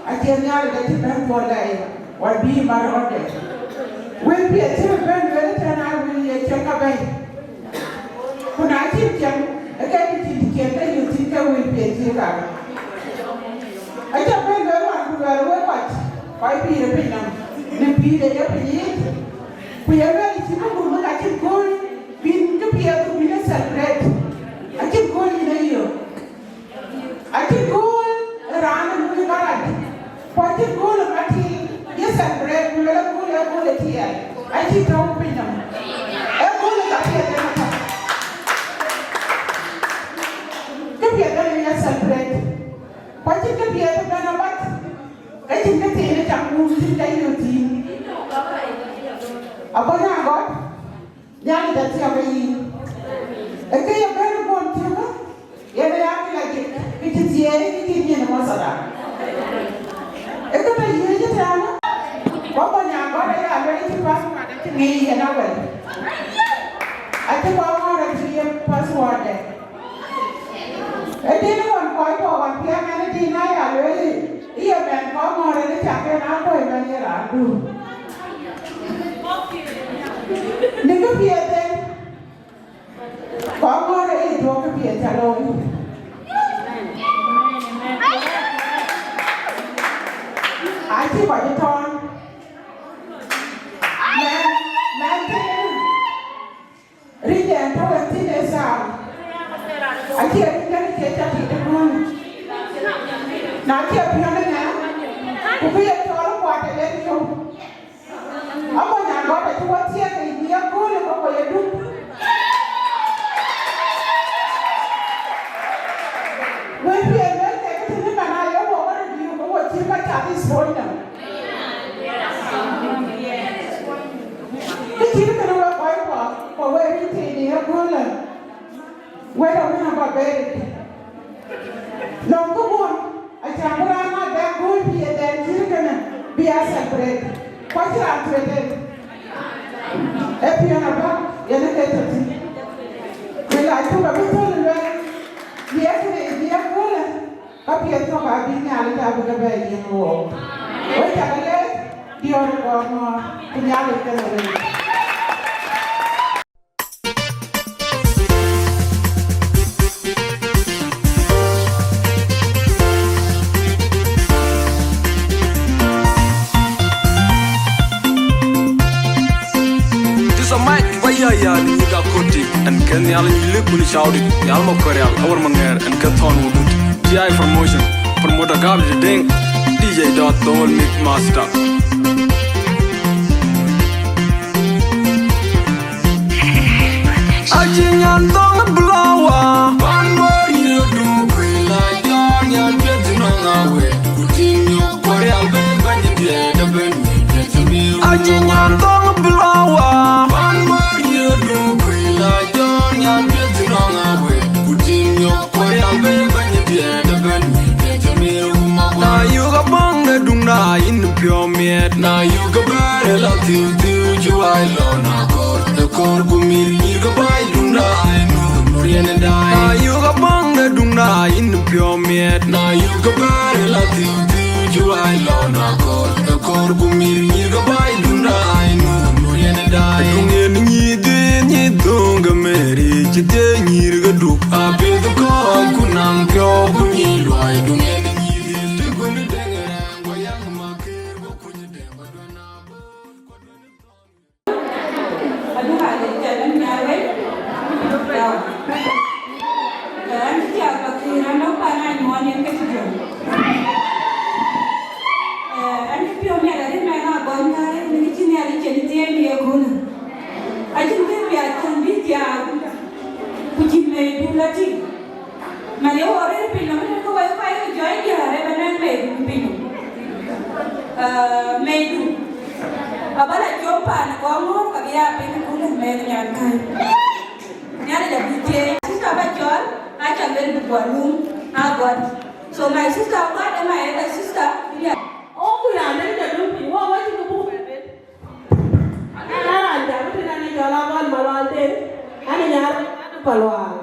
acie Nhialic acï bɛ̈n thuɔɔl lɛi, wal bï mat rɔtde. Wël piɛth cï röt bɛ̈n lueel ëtɛ̈ɛ̈n aa wël ye cieŋ ka bɛ̈i. Ku na cïn cieŋ, ë ke cïn cieŋ ke yök thïn ke wël piɛth cï kak. Acä bɛ̈n lueel wan ku luɛɛl wek kɔc, kɔc pïïr ë piny nɔm, në pïïr de ye piny yiic. Ku ye lueel cï bï muk ka cïn kööl bïn kë piɛth ku bïn e celebrate. Acïn kööl yïn e yök. Acïn kööl ë raan ë luui barak, ku acïn kööl ë matil ye celebrate ku luel ë kööl, ë kööl ë tiɛɛl, acïn tɔ̈u piny nɔm. Ee kööl ë ka piɛth en ë tɔ̈. Kë piɛth en ye celebrate. Ku acïn kë piɛth ëbɛ̈n abath, ke cïn kë thiin ë cam muk thïn ke yök thïn. Abɔ̈ na gɔ̈t. Nhialic athiɔ̈k ë yïn. Ë kë ye bɛ̈n guɔ̈m cï kä, yen ë ya kë la jik, kë cï thieei, kë cï nyin ë masada. Ë kë tɔ yiëëc ëtɛ̈ɛ̈n, ku abɔ̈ nyan gɔ̈t aya lueel cï password acï ŋic yen awɛl. Acï kɔc ŋɔ̈ɔ̈r acï ye password de. Ë dïn ë ɣɔn kɔc tɔ ɣɔn piɛŋ ɛn ë dïn aya lueel, ë ye mɛn kɔc ŋɔ̈ɔ̈r en ë cak en aa kuɔ̈c mɛn ye raandu. Në kë piɛth en, kɔc ŋɔ̈ɔ̈r ë ye duɔ̈k kë piɛth ca looi. Acï kɔc ë tɔɔn. Na cï piɔ̈n ënɛn, ku kë ye cɔɔl kuat ë len yök. Ago nyan gɔ̈t acï wɔ thiëëk ë bï ye kööl ë kɔ̈k ye duk. Wën bï ë luel kek tënë man aye wɔ wɔ röt yök, ke wɔ cït ka cath Israel nɔm. Kë cït kënë wek kɔc kuɔ, ku wek rït thïn ë kööl ë. Wek awën abä bɛ̈ɛ̈r. Lɔ̈ŋ kë bun, acan bï raan aa bɛ̈n kööl bï ë dhɛn cït kënë bï a celebrate. Ku acï raan tueet en. Ee piɔ̈n abä, yen ë ke tɔ̈ thïn. Bï la cuk abï thöl luɛl, ye kënë ye köölë, ka piɛth kɔ̈k abï Nhialic abï ke bɛ yiëk wook. Wek cak leec, diɔ̈ɔ̈r ë gɔɔr ŋɔɔr, ku Nhialic kënë wek. This a mic, why ya ya ni ga koti, and ken yal ni le kun shout it, yal mo korial, awar manger, and ken thon wudut. T I promotion, promoter gab the ding, D J dot the whole mix master. Aji nyan thong blower. Pan wari du kui la jon yan pet no ngawe. Kutin yo kwari albe banyi die da ben mi pet mi. Aji nyan thong blower. Pan wari du kui la jon yan pet no ngawe. Kutin yo Na yök abäŋ de duŋda yïn piɔ̈u miɛt. Na yök abɛ̈ɛ̈r la thiu thiu cï wai lɔ na kɔɔr. Ë kɔɔr ku mïr nyïïr ke bäi duŋda ë nu nu riɛn ë daai. Na yök abäŋ de duŋda yïn piɔ̈u miɛt. Na yök abɛ̈ɛ̈r la thiu thiu cï wai lɔ na kɔɔr. Ë kɔɔr ku mïr nyïïr ke bäi duŋda ë nu nu riɛn ë daai. Duŋ yen nyïïr dhie nyïïr dhöŋ ke meri cï dhie nyïïr ke duk. Abïth kɔc ku naŋ piɔ̈u ku nyïïr luɔi duŋ yen nyïïr dhil të kuni deŋ rɛɛŋ ku yak makër ku kuny deŋ ba duën abï. Aduk alec jɛn nhiaar wei. Ɛn cï thiaak pakëër anɔk pan anyuɔɔn yen ke cï jɔ̈ɔ̈k. Ɛn cï piɔ̈u miɛt arëët mɛn agɔny kääc në kë cï Nhialic cïn thiëëc në yeköölë. Acïn kë piath cän bï thiaak, ku cïn mɛi buk la tïŋ. Man ye wɔ rëër piny nɔm, ëtënë ke wɔ ye kɔc ke jɔɔc diäär ë bä nɛ̈ŋ mɛi buk piny nɔm. Mɛi buk abä la com paan ë gɔŋ ŋɔ̈ɔ̈r, ka bï aa piny ë köölë mɛɛth nyan kääc. Nhialic abï thiëëc. Sister bä cɔɔl, aca luel bï guɔ luŋ, a gɔt. So my sister, guat ë my elder sister, yeah. Ɣok ku raan dɛ̈t jɔ döŋ piny, wɔ wä cï ke buk. Ana raan jam tënë, anë cɔl Aban Malual Deŋ, anë nyaar Palual.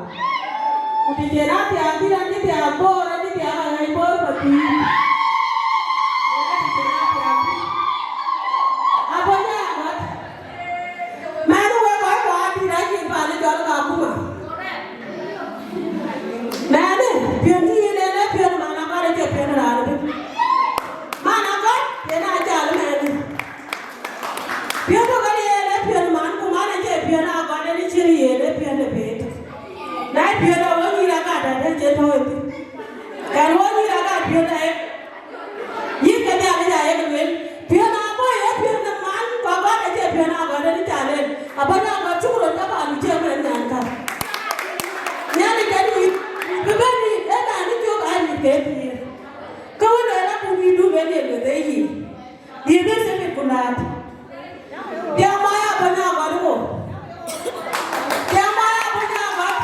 Ku të cïn athiaak thïn, anë cï thiaak Bor, anë cï thiaak aŋäc Bor pathïïr. Yen atë cïn athiaak thïn. Abä nya gɔt. Mɛn wek kɔc kɔ̈k adït acïn paan ë cɔl Kakuma. Mɛn ë piɔ̈n cï yïn en ee piɔ̈n man akɔ̈l, acie piɔ̈n raan ëbën. Man akɔ̈l yen aa jal mɛn ë. Piɔ̈n tök ë yen ee piɔ̈n man, ku man acie piɔ̈n akɔ̈l, en cïn yen ee piɔ̈n de peet. Na ye piɔ̈n de wɔ nyïïr agat, atë cï tɔ̈u ë thïn. Kɛn wɔ nyïïr agat piɔ̈n de ë. Yïn ke Nhialic aye ke lueel, piɔ̈n abɔ̈ ye piɔ̈n de man, ku agɔt acie piɔ̈n agɔt en ca leel. Abɔ̈ agɔt cuk röt ke paan cie mɛn nyan ka. Nhialic en yïn, bï bɛ̈n yïn, ee raan cï cök aa yïn ke thiëër. Ke wën lueel abuk yïn duk en ye lueth ee yïn. Dïït ë thïn ku naat. Tiam aya bä nya gɔt wo. Tiam aya bä nya gɔt.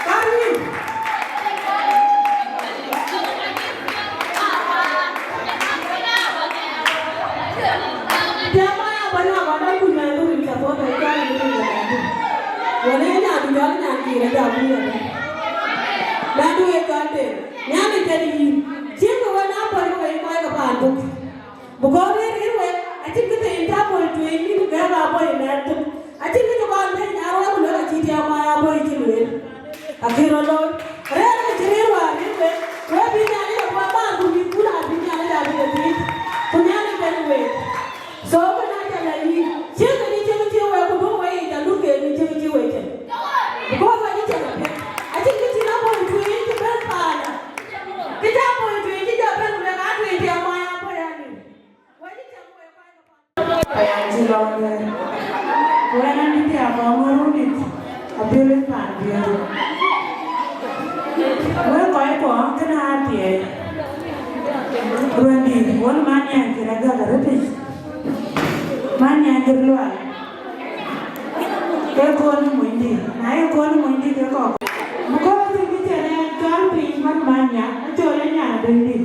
Kar wïn. Tiam aya bä nya gɔt, an kuc mɛnhdu rin support ë cɔl rin rin rin. Wën ë nya du jɔl nyan kiir ë jam wïn ëbɛ̈n. Mɛnhdu ë cɔl den. Nhialic tëde yïn. Cïn kë wën aa päl ke wei kɔc ke paan tök. Because rëër rëër wek, acïn kë thëëi tääu bɔ̈ tueŋ, yïn gɛ̈ɛ̈k aa bɔ̈ ë mɛɛn tök. Acïn kë cï kɔn thëëi nyaar wek, ku luel acï tiam aa bɔ̈ ë cï lueel. Akï rɔt looi. Rëër kë cï rëër wäär rëër wek, wek bï Nhialic ë kuat bäär, ku mïthkun aa bï Nhialic aa bï ke thiëëc. Ku Nhialic bɛ̈n wek. So, kënë aca lɛ̈k yïn, ciëŋ kë cï ciëŋ cï wek, ku duɔ̈k wek yic, alut ke cï ciëŋ cï wek cïn. Because wek cï ciëŋ apiɛth. Acïn kë cïn abɔ̈ tueŋ cï bɛ̈n paanda. Kë cä Lɔɔr wɛ̈ɛ̈r. Ku ɛn adï, abɔ̈ ŋö rundït, abï röt paan biöör. Wek kɔc kuɔ kënë aa thiɛɛi. Ruëndït, wën man nyan kën agäk arëtic. Man nyan jur lual. Ee kɔn ë monydï, na ye kɔn ë monydï ke kɔ̈k. Because bï cïn en cɔl piny man man nya, acɔl ë nyan adöndï.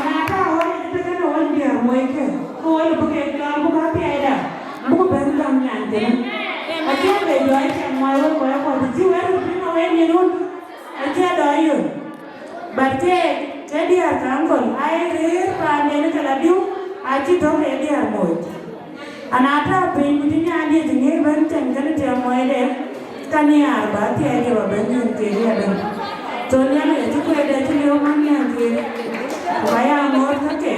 Na ka wën ë tëkënë wën diäär moikë, ke wën bï kek cɔl buk athiɛɛida, buk bɛ̈n gam nyan kënë. Acïn be jɔ ë cɛŋ muɔi wek kɔc kuɔ, të cï wek röt piŋ awën yen wun, acie dɔ yön. But keek, ke diäär ke uncle, aa ye rëër paanden ke la diu, acï tɔ̈ ke diäär moc. Ana tääu piny ku cï nyan diëc ŋic bɛ̈n cɛŋ kënë tiɛm moide, ka nhiaar bä thiɛɛc ë bä bɛ̈n yen kek yadäŋ. So Nhialic acï kueet acï liu man nyan kek, ku ka ya ŋoot käke,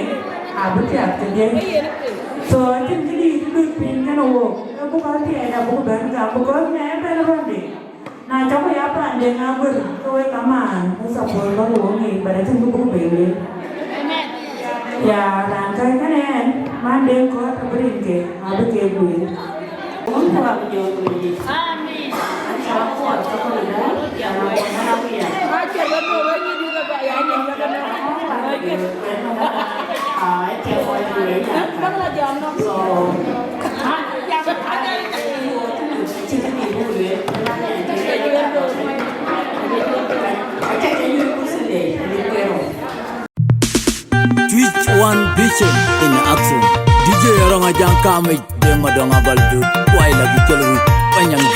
abï piath kedhie. So acïn këdï cï luth piny kënë wook, ke buk athiɛɛc abuk bɛ̈n gam, because nya ëbɛ̈n rɔ̈ɔ̈nde. Na cɔk ya paanden aguër, ke wek kamaan, ke support bä ke wo ŋic, but acïn kë buk ben lueel. Ya, raan kɛ̈c kënë ɛn, man den kɔ̈ɔ̈t abï rinke, abï kek lueel. Wun kuak jɔ lueel. Amin. Aca kuak cɔk lueel, ya na kuak na kuak ya. Aca bä no wek yï dït aba ya nyin wek no. Ah, aca kuak lueel. Bä la jam no. So, Twitch One Vision in action. D J Rong Ajang Kamij, Deng Madong Abal Dut, Wai Lagi Chelwi, Panyang.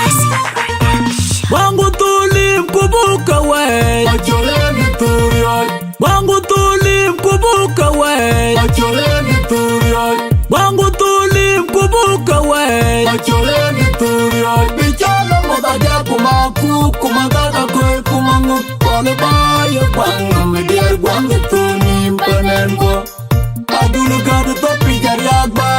Bangu tulim kubuka wai. Achole ni turioi. Bangu tulim kubuka wai. Achole ni turioi. Bangu tulim kubuka wai. Achole ni turioi. Bichalo madaja kuma ku, kuma gada kwe, kuma ngu. Kole ba ye kwang, mi dier gwang tulim panen ko. Adun gadu to pijar yak ba.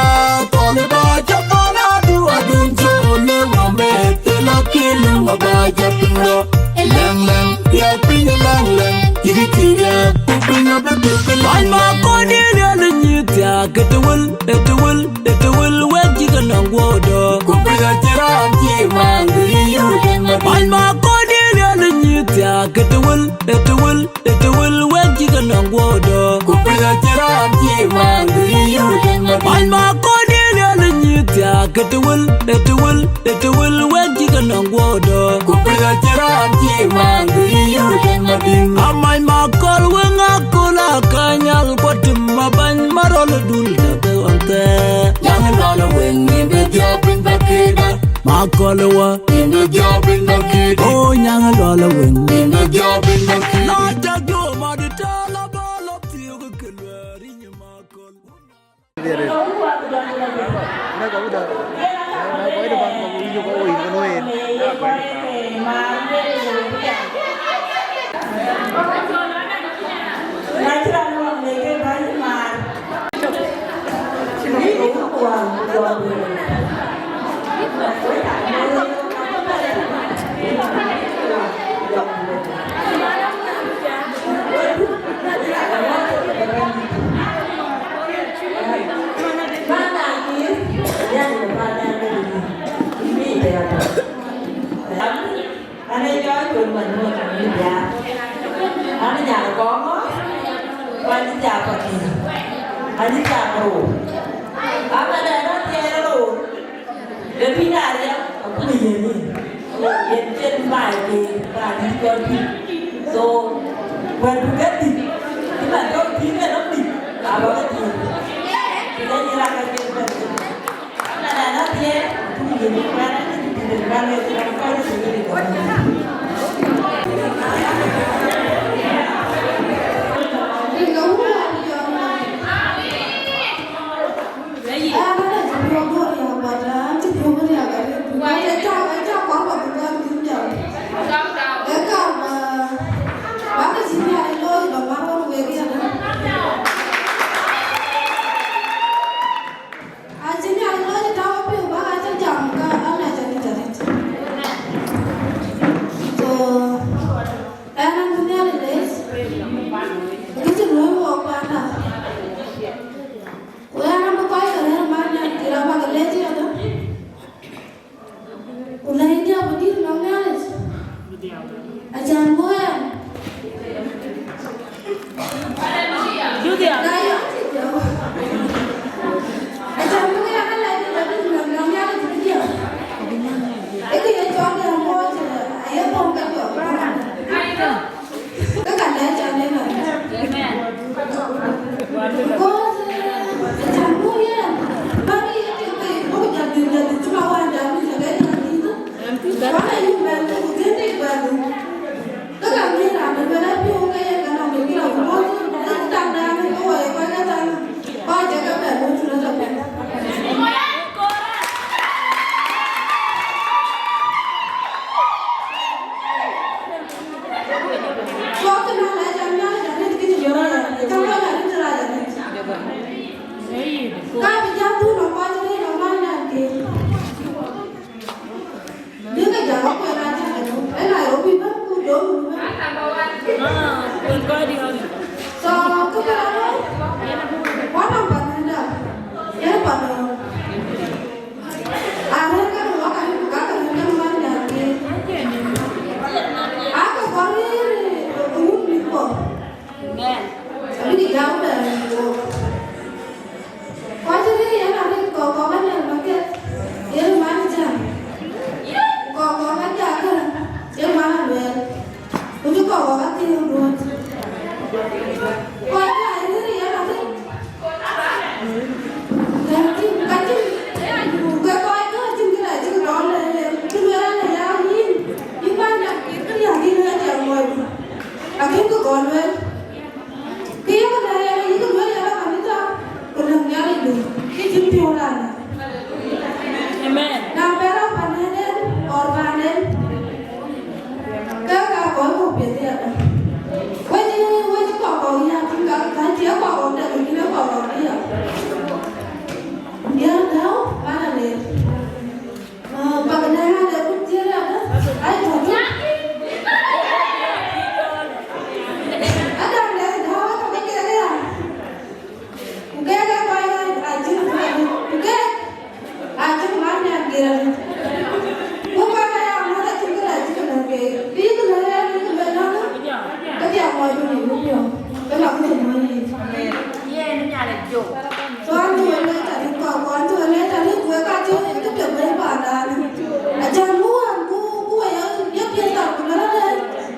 Kole ba chapana du adun chole wa me. Tela kilu ma ba japingo. Leng leng, ya piny leng leng, tigi tigi, pupin a bit pupin. Bany ma kodi rial nyi tia ketewel, etewel, etewel wek jiga nong wodo. Kupin a jiran ji man, yu den ma. Bany ma kodi rial nyi tia ketewel, etewel, etewel wek jiga nong wodo. Kupin a jiran ji man, yu den ma. Bany ma kodi rial nyi tia ketewel, etewel, Ete wel wek jike nong wodo. Ku piny a jiran ji man, bi yu den ma ding. Amany ma kol we nga kol a kanyal kwa tim ma bany ma rol dul da ke ante. Nyang lol weng ni be job in the kida. Ma kol wa. In the job in the kida. Oh, nyang lol weng. In the job in the kida. La ta jo ma di ta la ba lo ti ke lweri ni ma kol. An ë jɔ col man nu ka mi bia. An ë nyan kɔŋɔ, ku an ë ca patin, an ë ca rou. An ë dɛ rɔt thiɛɛr rou. Ke piny daa riɛm, akuma yen ni. Yen cen baai ke raan dït kɔn piny. So, wɛ̈t du ke dït, cï man tɔ̈u piny ke nɔm dït, abä ke dït. Ku ke nyin raan ke cen bɛ̈n. Kɔc cï riëëc yen arëët kɔ̈k kɔ̈k Aner Maket, yen man Jam. Kɔ̈k kɔ̈k Ajakä, yen man Aluɛɛl. Ku cï kɔ̈k kɔ̈k Athiëër Duɔ̈t. Kɔc cï riëëc yen arëët. Ka cïn, ka cïn, ku ke kɔc ke cïn kë la cïk gɔl le, cï lueel an, ya yïn, yïn man Jam, kë riääk yïn ë Jam mɔc. Akën kë gɔl lueel. Kë ye ku lɛ̈k yen, yï ku lueel yen la kanitha, ku lëk Nhialic du, kë cïn piɔ̈u raan. Amen. Na bɛ rɔt paanden, or paanden, ke ka kɔc ku piɛth yadë. Wec, wec kɔk kɔk ya, tïŋ ka, ka cie kɔk kɔk dɛ, ku cïn kɔk kɔk ya. Diäär däu, man Aner. Ah, bak na ya de ku tiel ya de. Ai, to, to. Adam de, da, wa, to, ke, ke, ya. Ku ke, ke, ko, ya, a, jin, ku ke, a, jin, man, ya, ke, ya. Ku, ko, ya, ya, mo, da, jin, ke, da, jin, ke, ke. Bi, ku, na, ya, ni, ku, na, na. Ke, ya, mo, du, ni, ku, yo. Ke, ma, ku, mo, ni. Ye, ni, ya, le, jo. So an tï wël ë tɛ̈ rit kɔ̈k, ku an tï wël ë tɛ̈ rit, wek ka cï kë piɛth bɛ̈i pandan. Acän bï wään ku, ku we ye, ye piɛth thar ku lɔ rɔt ë,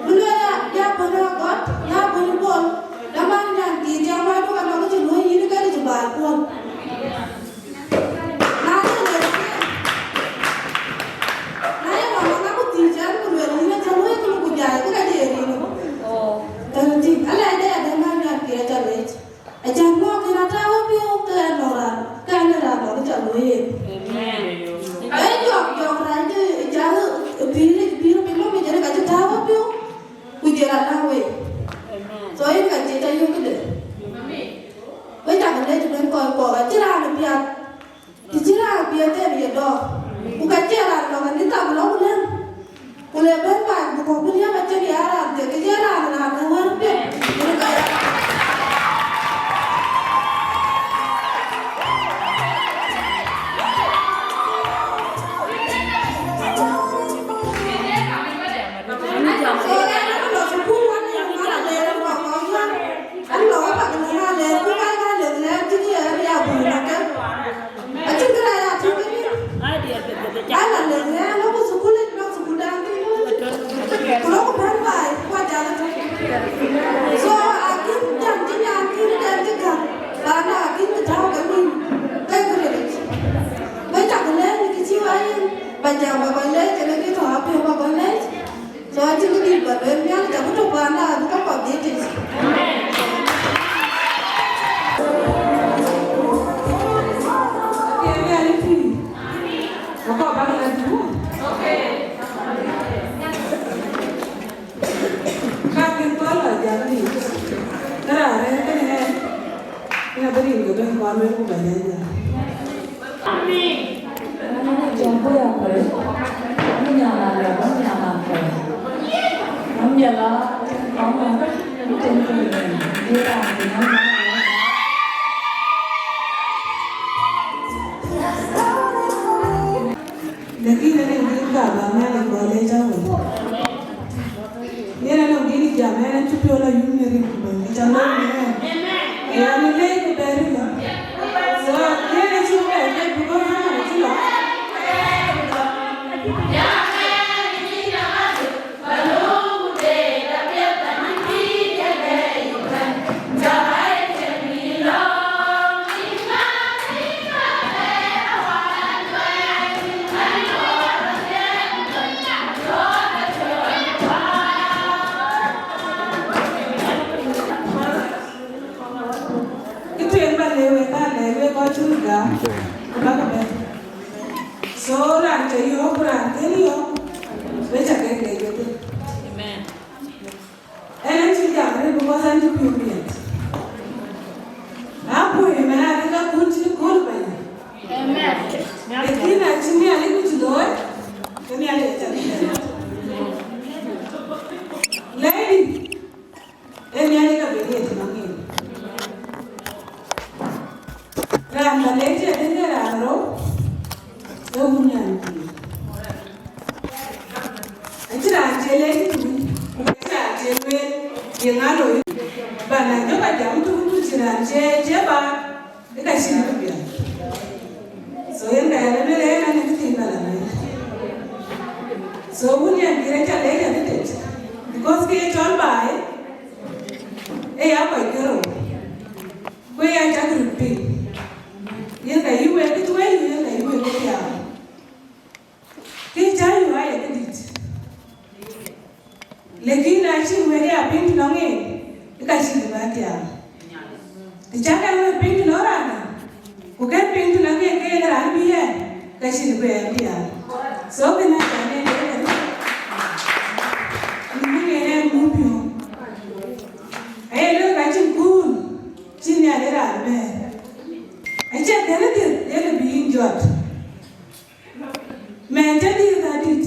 bï lueel ya, ya bɔ̈ në gɔ̈t, ya bɔ̈ në bol, na man nyan dït ya ŋuan duka nɔm cï luɔ̈i yïn kënë cï baai kuɔ̈n. Na ye lueel, na ye mama ŋa ku thiëc an ku lueel yïn acä luɔ̈i kënë ku jai, kë ka je ye rin. Tɛ̈ rit, alɛɛc de ya dɛ̈ man nyan dït acä lec. Acan bɔ̈ kën atääu ë piɔ̈u ke ɣɛn nɔŋ raan, ke ɣɛn ë raan nɔŋ cä looi yen. Amen. Ee jɔk, jɔk raan cï cath ë pïïr, pïïr piny lɔ, mi jënë ka cï tääu ë piɔ̈u, ku jël atääu wei. Amen. So yen ka cï ca yök këde. Wek cak lec bɛ̈n kɔc kɔ̈k, acïn raan ë piath. Të cï raan piɛth en ye dɔ̈ɔ̈r, ku ka cie raan lɔ kanitha bï lɔ ku lɛ̈m, ku le bɛ̈n baai bï kɔ̈k bï liääp acïn ya raan thek, ke cie raan, raan ë wär piɛth, yen ka ya. So, yen ë lɔ thukul wän, yen ë lɔ thukul wän. An lɔ wä bak lëŋ alɛɛr, ku bak alɛɛr, lɛɛr cï kë ya bul na kë. Acïn kë la ya tïŋ kënë. An la lëŋ alɛɛr, lɔ ku thukul, lɔ thukul dan tïŋ. Ku lɔ ku bɛ̈n baai, ku ajal atɔ̈. So akïn jam cï nyan kïn dɛn cï gäk, raan akïn kë tääu ke mïn, ke kë ril. Wek cak lɛɛc në kë cï wä yen, ba jam ba kɔc lɛɛc, ënë kë tɔ̈ apiɛth ba kɔc lɛɛc. So acïn kë dït ba lueel, Nhialic abï tök paanda abï käkɔ̈k dhiëëtic. Apiɛth Nhialic pïïr. Wakɔ̈k bäk la dït. Ka kën kɔc lɔ jam dït. Këra rɛ̈ɛ̈r kënë ɣɛn. Yen abï rin ke bɛ̈n kɔn lueel ku ba lɛ̈k jam. Lakin ënë rin ka ba Nhialic gɔl ë cä wël. Yen anɔŋ dït jam, yen acï piɔ̈u la yum në rin ku bɛ̈n, ë cä looi në ɣɛn. Ë ɣɛn ë leec ku bɛ̈n rin. So yen acï bɛ̈n ke, because ɣɛn acï lɔ. Kë tueŋ ba lëu wek, ka lɛ̈k wek kɔc cï röt gam, ku bäk bɛ̈n. So raan cä yɔ̈ɔ̈k ku raan kën yɔ̈ɔ̈k, wek cä kek lec wek thïn. Amen. Ɣɛn acï jam arëët, because an cï piɔ̈u miɛt. Apuɔ̈u ëmɛn adï ka kun cï kööl bɛ̈ny. Amen. Lakin acï Nhialic ku cï looi, ke Nhialic acä bï bɛ̈n. Lady, ee Nhialic ka bï ŋic nɔŋ yen. Raan ba lec adï ke raan rou, ee wun nyan pïïr. Acïn raan cie lec tui, ku acïn raan cie lueel, ye ŋa loi? Ba na jɔ ba jam tök tök Raan cie, cie ba, ë ka cïn bï piath. So yen ka yɛn ë lueel, yen ë kë thiin ba la lueel. So wun yɛn kï rɛc ca lec adï tet. Because kë ye cɔl baai, ë ya kɔc ke rou. Ku ë ya cak röt piny. Yen ka yï wek kë tueei, yen ka yï wek kë thiaak. Kë cä yök aye këdït. Lakin na cïn wek ya piŋ tënɔŋ en, ë ka cïn bä thiaak. Të cä kɛn wek piŋ tënɔŋ raan, ku kɛn piŋ tënɔŋ en ke yen raan bï yɛn, ka cïn bï yɛn thiaak. So kënë acan en ee kënë, në bï yen en muk piɔ̈u. Aye lueel ka cïn kuur, cïn nhial ë raan bɛ̈ɛ̈r. Acie kënë dhiëth, yen bï yïn jɔt. Mɛn cä dhiëëth adït,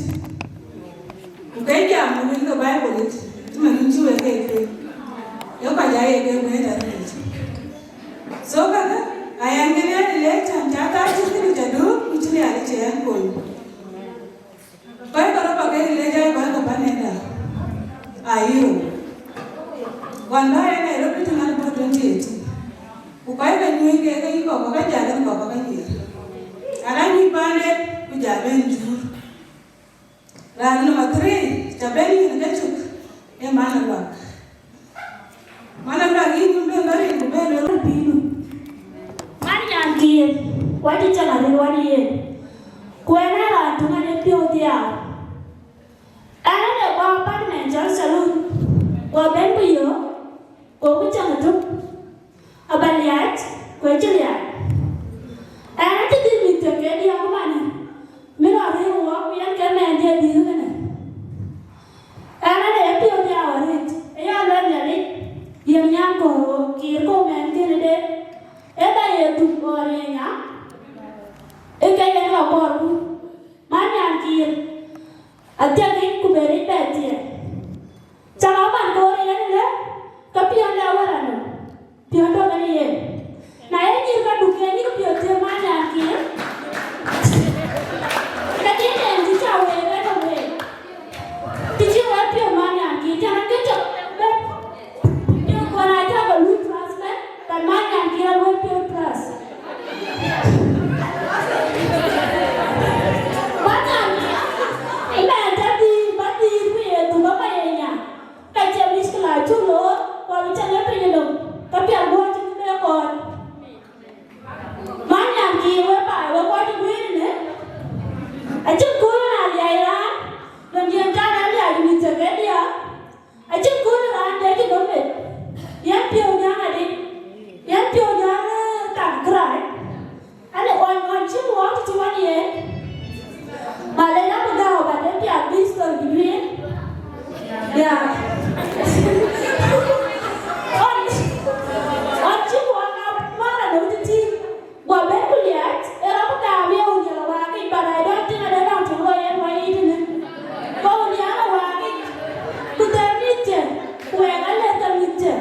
ku ke jam në wël ke Baibol yic, cï man cï wek ke tueŋ, ye kɔc aa ye ke wëët arëët. So kakë, aya ŋic Nhialic lec cän cä thaar cït kënë cä dööt, ku cï Nhialic cï ɛn kony. Kɔc ke rɔt bä ke lec aa kɔc ke panëda, aa yï rou. Ɣɔn bä ë Nairobi tënë bɔ̈ twenty eighteen. Ku kɔc ke nyuc ke ke yï kɔ̈k ke jal, yen kɔ̈k ke nyiëër. Arany nyuc paande, ku jal ben juur. Raan number three, cä ben yïn ke cuk, ee man ë luak. Man ë luak yïn, yïn ben bä rin, ku ben lɔ röt pïïrdu. Man nyan kiir, wacï cä la ril wan yen. Ku en ë raan töŋ ade piɔ̈u dhiau. Ɛn ade guɔ apartment cɔl saloon, guɔ ben ku yök, goku cäŋ ëtök, aba liac, ku ëcï liac. Ɛn acï dhil mïth thiëk ke diäk manë, min rɔt rëër wɔ, ku yen ke mɛnhdiɛ̈ dhil kënë. Ɛn ade ye piɔ̈u dhiau arëët, ë ya luɛl Nhialic, yen nyan kɔ̈u kiir ku mɛn kënë de, ë ba ye dhuk ɣɔn ye nya, ë ke yen lɔ kɔɔrku, man nyan kiir. Athiɛk yic ku bɛ ric bɛ thiɛɛk. Cak aman koor yen lë, ke piɔ̈n lɛ wär anɔm, piɔ̈n tɔ̈ kɛn yen. Na ye nyïïr ka duk yen yïk piɔ̈n thiëëk man nyan kiir. Ke cïn en cï cä week ë tɔ̈ week. Të cï wɛ̈t piɔ̈n man nyan kiir, cän ke cök bɛ̈n. Piɔ̈n kɔn aa cä ke lui transfer, but man nyan kiir aluɔi piɔ̈n plus. Ba nyan kiir, ëmɛn tɔ dhil, ba dhil ku ye dhuk aba ye nya. Ka cie mickila cuk loor, ku abï cä lɔ piny ë dom, ka piɛth guɔ cï bï bɛ kɔɔr. Man nyan kiir wek baai, wek kɔc ë guiir ënë, acïn kööl raan liac raan, nɔn yen cä raan liac mïth thiëk ke diäk. Acïn kööl raan de cï bɔ̈ met, yen piɔ̈u nhiaŋ adï, yen piɔ̈u nhiaŋ, eh, kam kërac. Ane ɣɔn, ɣɔn cï wɔ cï wan yen. Malec abï gääu, but ë piath bï story bï lueel. Yeah. Ɣɔn, ɣɔn cï wɔ na mara në wïc tïŋ. Guɔ ben ku liac, ë rɔt ku gam ye Wun Nhial awaakic, but I don't think ade nɔŋ tïŋ lɔ yen wɔ yic tënë. Ku Wun Nhial awaakic, ku thɛɛr mïthkiɛ̈, ku wɛɛk alɛ̈th ke mïthkiɛ̈.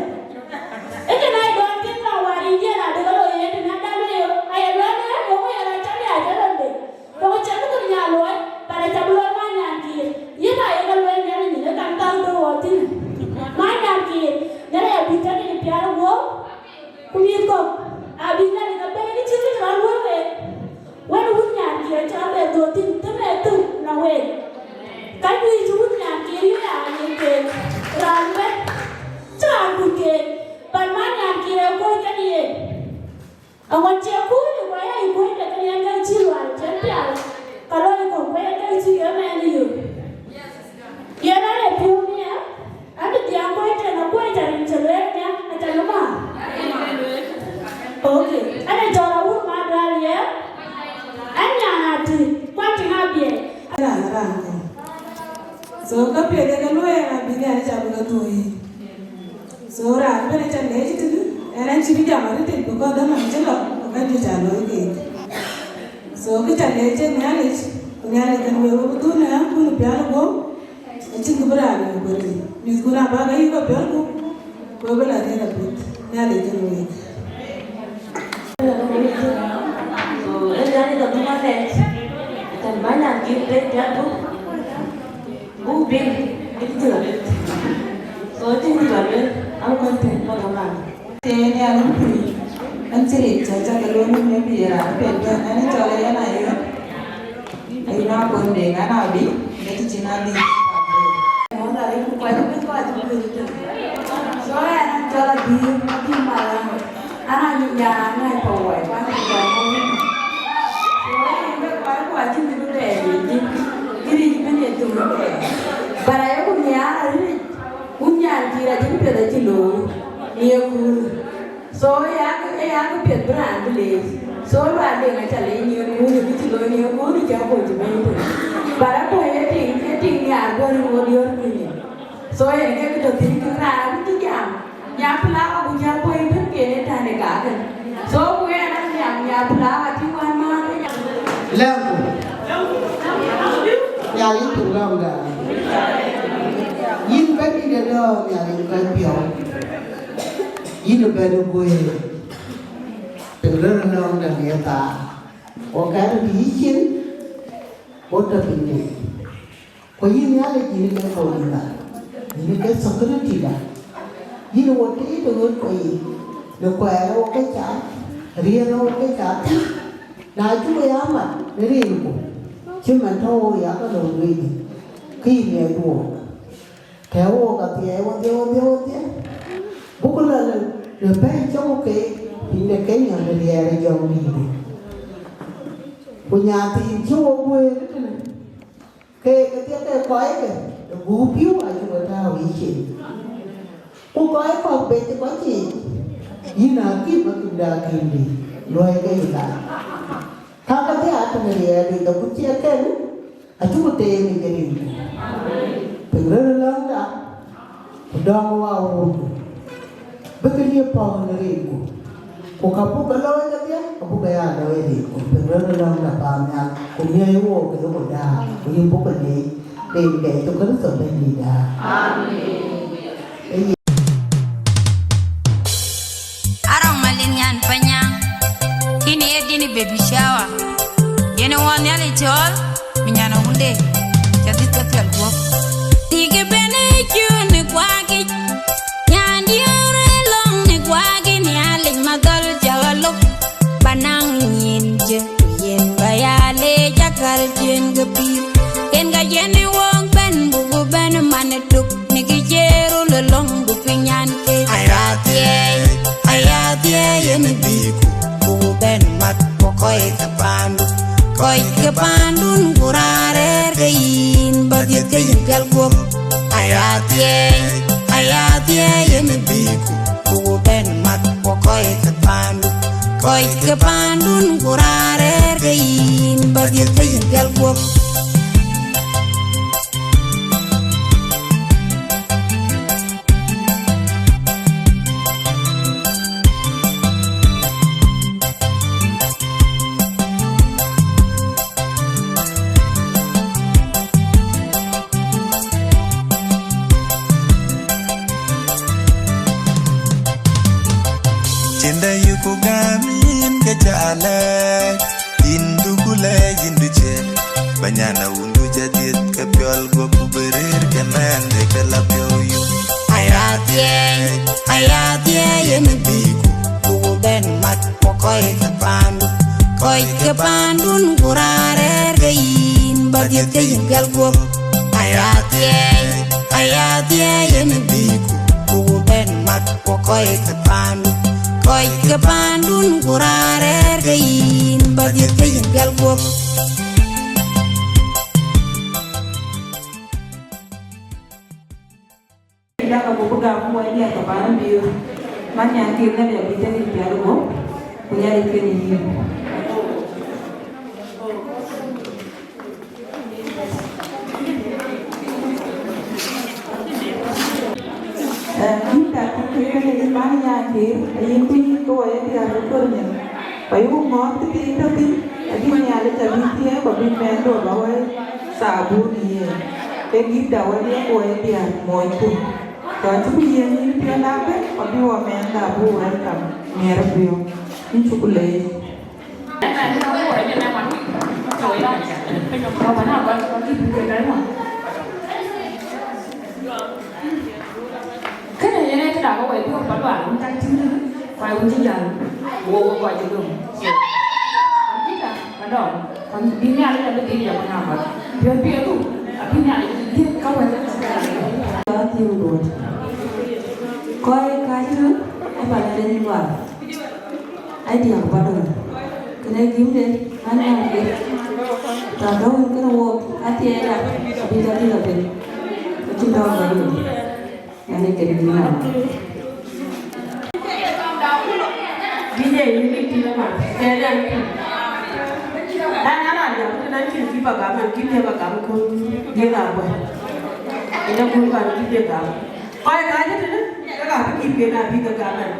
Ë kën I don't think nɔŋ wäär yic yen adï ke lɔ yen tënë, adä lueel, aye lueel ë, yöŋ ë yen acä liac ë rɔt bei. Yöŋ cïn bï Wun Nhial luɔi, but acä bï luɔi man nyan kiir. Yïn aye ke lueel Nhialic nyin ë kan thäu tɔ̈u wɔ thïn. Man nyan kiir, Nhialic abï tënë pial guɔ̈p. Ku mïth kɔ̈k abï Nhialic ke bɛ̈ɛ̈i cït kë cï rɔt luɔ̈i week. Wën wun nyan kiir cï rɔt bɛ dhuɔ̈k thïn, të mɛ thuk në week. Ka juëc cï wun nyan kiir yï raan yen keek, raan bɛ̈n, cï raan kuc keek, but man nyan kiir ee kuɔ̈c kën yen. Aŋuɔ̈t cie kuc, ku aya yï kuɔ̈c de kën yen kën cï lual cïn pial, ka loi kɔ̈k ku yen kën cï ke mɛɛn yök. Yen ade piɔ̈u miɛt, abï dhiaŋ kuɔ̈c tën akuɔ̈c tën rin cï lueel miɛt, atën ëmä. Ok, ade cɔl awur ma dual ye, an nyan ati, kuat tïŋ abiɛt. Raan, raan kɔ̈u. So, ka piɛth de ke luɔi, abï Nhialic abï ke tuɔ̈ɔ̈c. So, raan bɛ̈n acä lɛc tënë, ɛn an cï bï jam arëtic, because dhaman cï lɔ, ku ka juëc aa loi keek. So, kë cä lɛc cï Nhialic, ku Nhialic kën wek, wek bï dhuk në ɣän kun pial guɔ̈p, acïn kë bï raan yök wël. Mïthkun abä ke yïk apiɔl gup, ku wek bï la riëëk apiɛth. Nhialic kën wek. So, ë Nhialic adhuk alɛc, tën bä nyan kï rëëc pial gup, buk piŋ, bïk dhil arëët. So, acïn kë bä lueel, an kɔc pɛ̈n bä gam raan. An tui, an cï ric cä cä ke lueel në bï raan piɛth bɛ̈n, an cɔl ë yɛn Ayuɔ̈n. Ayuɔ̈n Akon Deŋ, an abï, në të cïn adï. Mɔ̈n arëk ku kɔc bï kɔc bï bï tëk. So ɛn an cɔl abï, abï mal an. An anyuc nyan an ŋäc pa wuɔi, ku an cï jam mɔ̈u. So ɛn bï kɔc ku acï bï bɛɛr yic, kë ric bï ye thöŋ bɛɛr. But ayeku nhiaar arëëc, ku nyan dït acïn piɛth acï looi, në ye kuur. So ë ya, ë ya kë piɛth bï raan bï leec. So luaak Deŋ aca leec në ye kuur, kë cï looi në ye kuur, cä kuɔ̈c cï bɛ̈n tënë. But akuɔ̈c ë tiŋ, ë tiŋ nhiaar guɔ̈r ë ŋot diɔ̈ɔ̈r kuëny. So yen ke kë tɔ̈ thïn kën raan abï cï jam. Nya flower ku cä kuɔ̈c bɛ̈n kën ë tɛ̈n ë kakë. So ku yen an nhiam nya flower tïŋ wän määth ë nya. Lɛ̈ŋku. Nhialic piŋ lɔ̈ŋda. Yïn bɛ̈nydït ë lɔ̈ɔ̈m Nhialic kɔc piɔ̈u. Yïn ë bɛ̈n ë guëër. Piŋ röt ë lɔ̈ŋda në ye thaar. Wo kɛ̈n bï yï cin, wo tɔ̈ piny yic. Ku yïn Nhialic, yïn ke kɔcda, yïn ke security da, yïn wo tëë të ɣöt kɔc yiic, në kuɛɛr wo ke cath, riɛl wo ke cath, na cuk ya mat në rinku, cï man tɔ̈ wo ya ke lɔ wëëtdï, ke yïn ŋiɛc wook, tɛ̈ wook athiɛɛi wodhie, wodhie, wodhie, buk lɔ në, në bɛ̈ɛ̈i cɔk ke piny de Kenya në riɛɛr ë jɔŋdïïtë. Ku nyan thiin cï wo guëër tënë, ke kedhie ke kɔckë ë gup pïu acï we tääu yïcin. Ku kɔc kɔ̈k bec ë kɔc yiic, yïn akïm akïmde akïmdï, luɔi ke yï lat. Ka kedhie atënë riɛɛr yic, ku cie kën, acuk teem yic ë rinku. Piŋ röt ë lɔ̈ŋda, ku dɔ̈ŋ wä wurku, bï kë liep pɔ̈u në rinku, ku ka buk ke looi kedhie, ka buk ke ya looi rinku. Piŋ röt ë lɔ̈ŋda paannhial, ku miɔ̈c wook ke ku daai, ku yïn buk ke leec, rin ke Yecu Kërtho Bɛ̈nydïtda. Amen. Arɔŋ Malin nyan Panya, kïn ye dini baby shower, yen ë wɔ Nhialic cɔɔl, bï nyan awunde, ca dhïth ke piɔl guɔ̈p. Tik ëbɛ̈n ë cun ë kuakic, nyan diëër ë lɔ̈ŋ në kuakic, Nhialic madhɔl cä ɣa lop, ba naŋ nyin jë, ku yen ba ya leec akäl cïn ke pïïr. Yen ka yen ë wok bɛ̈n, buk bɛ̈n man ë tök, në kë cï röl ë lɔ̈ŋ, buk piny nyan ke. Aya thiɛɛi, aya thiɛɛi yen bï ku, buk bɛ̈n mat, ku kɔc ke paandu, kɔc ke paandun, ku raan rɛ̈ɛ̈r ke yïn, ba dhiëth ke yïn pial guɔ̈p. Aya thiɛɛi, aya thiɛɛi yen bï ku, ku bɛ̈n mat, ku kɔc ke paandu, kɔc ke paandun, ku raan rɛ̈ɛ̈r ke yïn, ba dhiëth ke yïn pial guɔ̈p. Cinda yuku gam yïn ke ca lɛ̈k, yïn duku lɛ̈k yïn du cië, ba nyan awundu ca dhiëth ke piɔl guɔ̈p ku bï rëër ke mɛnhde ke la piɔ̈u yum. Aya thiɛɛi, aya thiɛɛi yen bï ku, ku bɛ̈n mat, ku kɔc ke paandu, kɔc ke paandun, ku raan rɛ̈ɛ̈r ke yïn, ba dhiëth ke yïn pial guɔ̈p. Aya thiɛɛi, aya thiɛɛi yen bï ku, ku bɛ̈n mat, ku kɔc ke paandu, kɔc ke paandun, ku raan rɛ̈ɛ̈r ke yïn, ba dhiëth ke yïn pial guɔ̈p. Dak abuk bï gam wɔ Nhialic ke paan abï, man nyan kïr Nhialic abï tëk yïn pial guɔ̈p, ku Nhialic kën yïn. Ee, yïn dak kï kën yïn man nyan kïr, yïn kuc yïn ke wɔ ye diäär ë kɔ̈r nyin. Ku ayuku ŋɔ̈ɔ̈th kë thiin tɔ̈ thïn, abï Nhialic abï thiëëc, ku abï mɛnhdu aba wɛ̈i thabun yen. Ke gift da wɔ riɛk wɔ ye diäär moc thïn. Ku acïku yiëk nyïïn piɔ̈nda ëbɛ̈n, ku abï wɔ mɛnhda abuk welcome miɛt apiɔ̈u. Yïn cuku leec. Kënë yen ee këda bä wɛ̈i piɔ̈u ba luaak wun tak tïŋ tënë. Kɔc wun cï jäl, wo wo kɔc cï döŋ. Hakika, ka dɔm, ka bï Nhialic abï dhil jɔk na kɔc. Piɔ̈ɔ̈th piɔ̈ɔ̈th, abï Nhialic dhil ka wɛ̈t. Ka thiëu duɔ̈t. Kɔc kacï ë bä lɛ̈k yen luaar. Ai diäk bä döŋ. Kënë gïmde, an, an, an. Tɔ döŋ kënë wok, athiɛɛda, abï ka dhil apiny. Acïn dɔ̈ɔ̈r bä yök. Yan ë kën bï nɔm. Bï ye yïn ë tïŋ ëmën, kɛɛr yan ë tïŋ. Yan an, an, an, an, cïn kï bä gam, an, kï bï bä gam kööl dhiëth abɔ̈. Ënë kööl bä kï bï gam. Kɔc kääc ë tënë, ke ka bï kï bï na bï ke gam ɛn.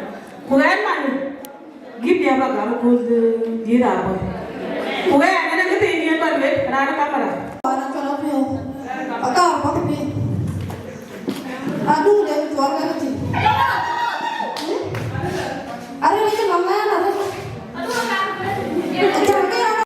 Ku ɣɛn man, kï bï bä gam kööl dhiëth abɔ̈. Ku ɣɛn, ënë kë thiin yen bä lueel, raan ë kamera.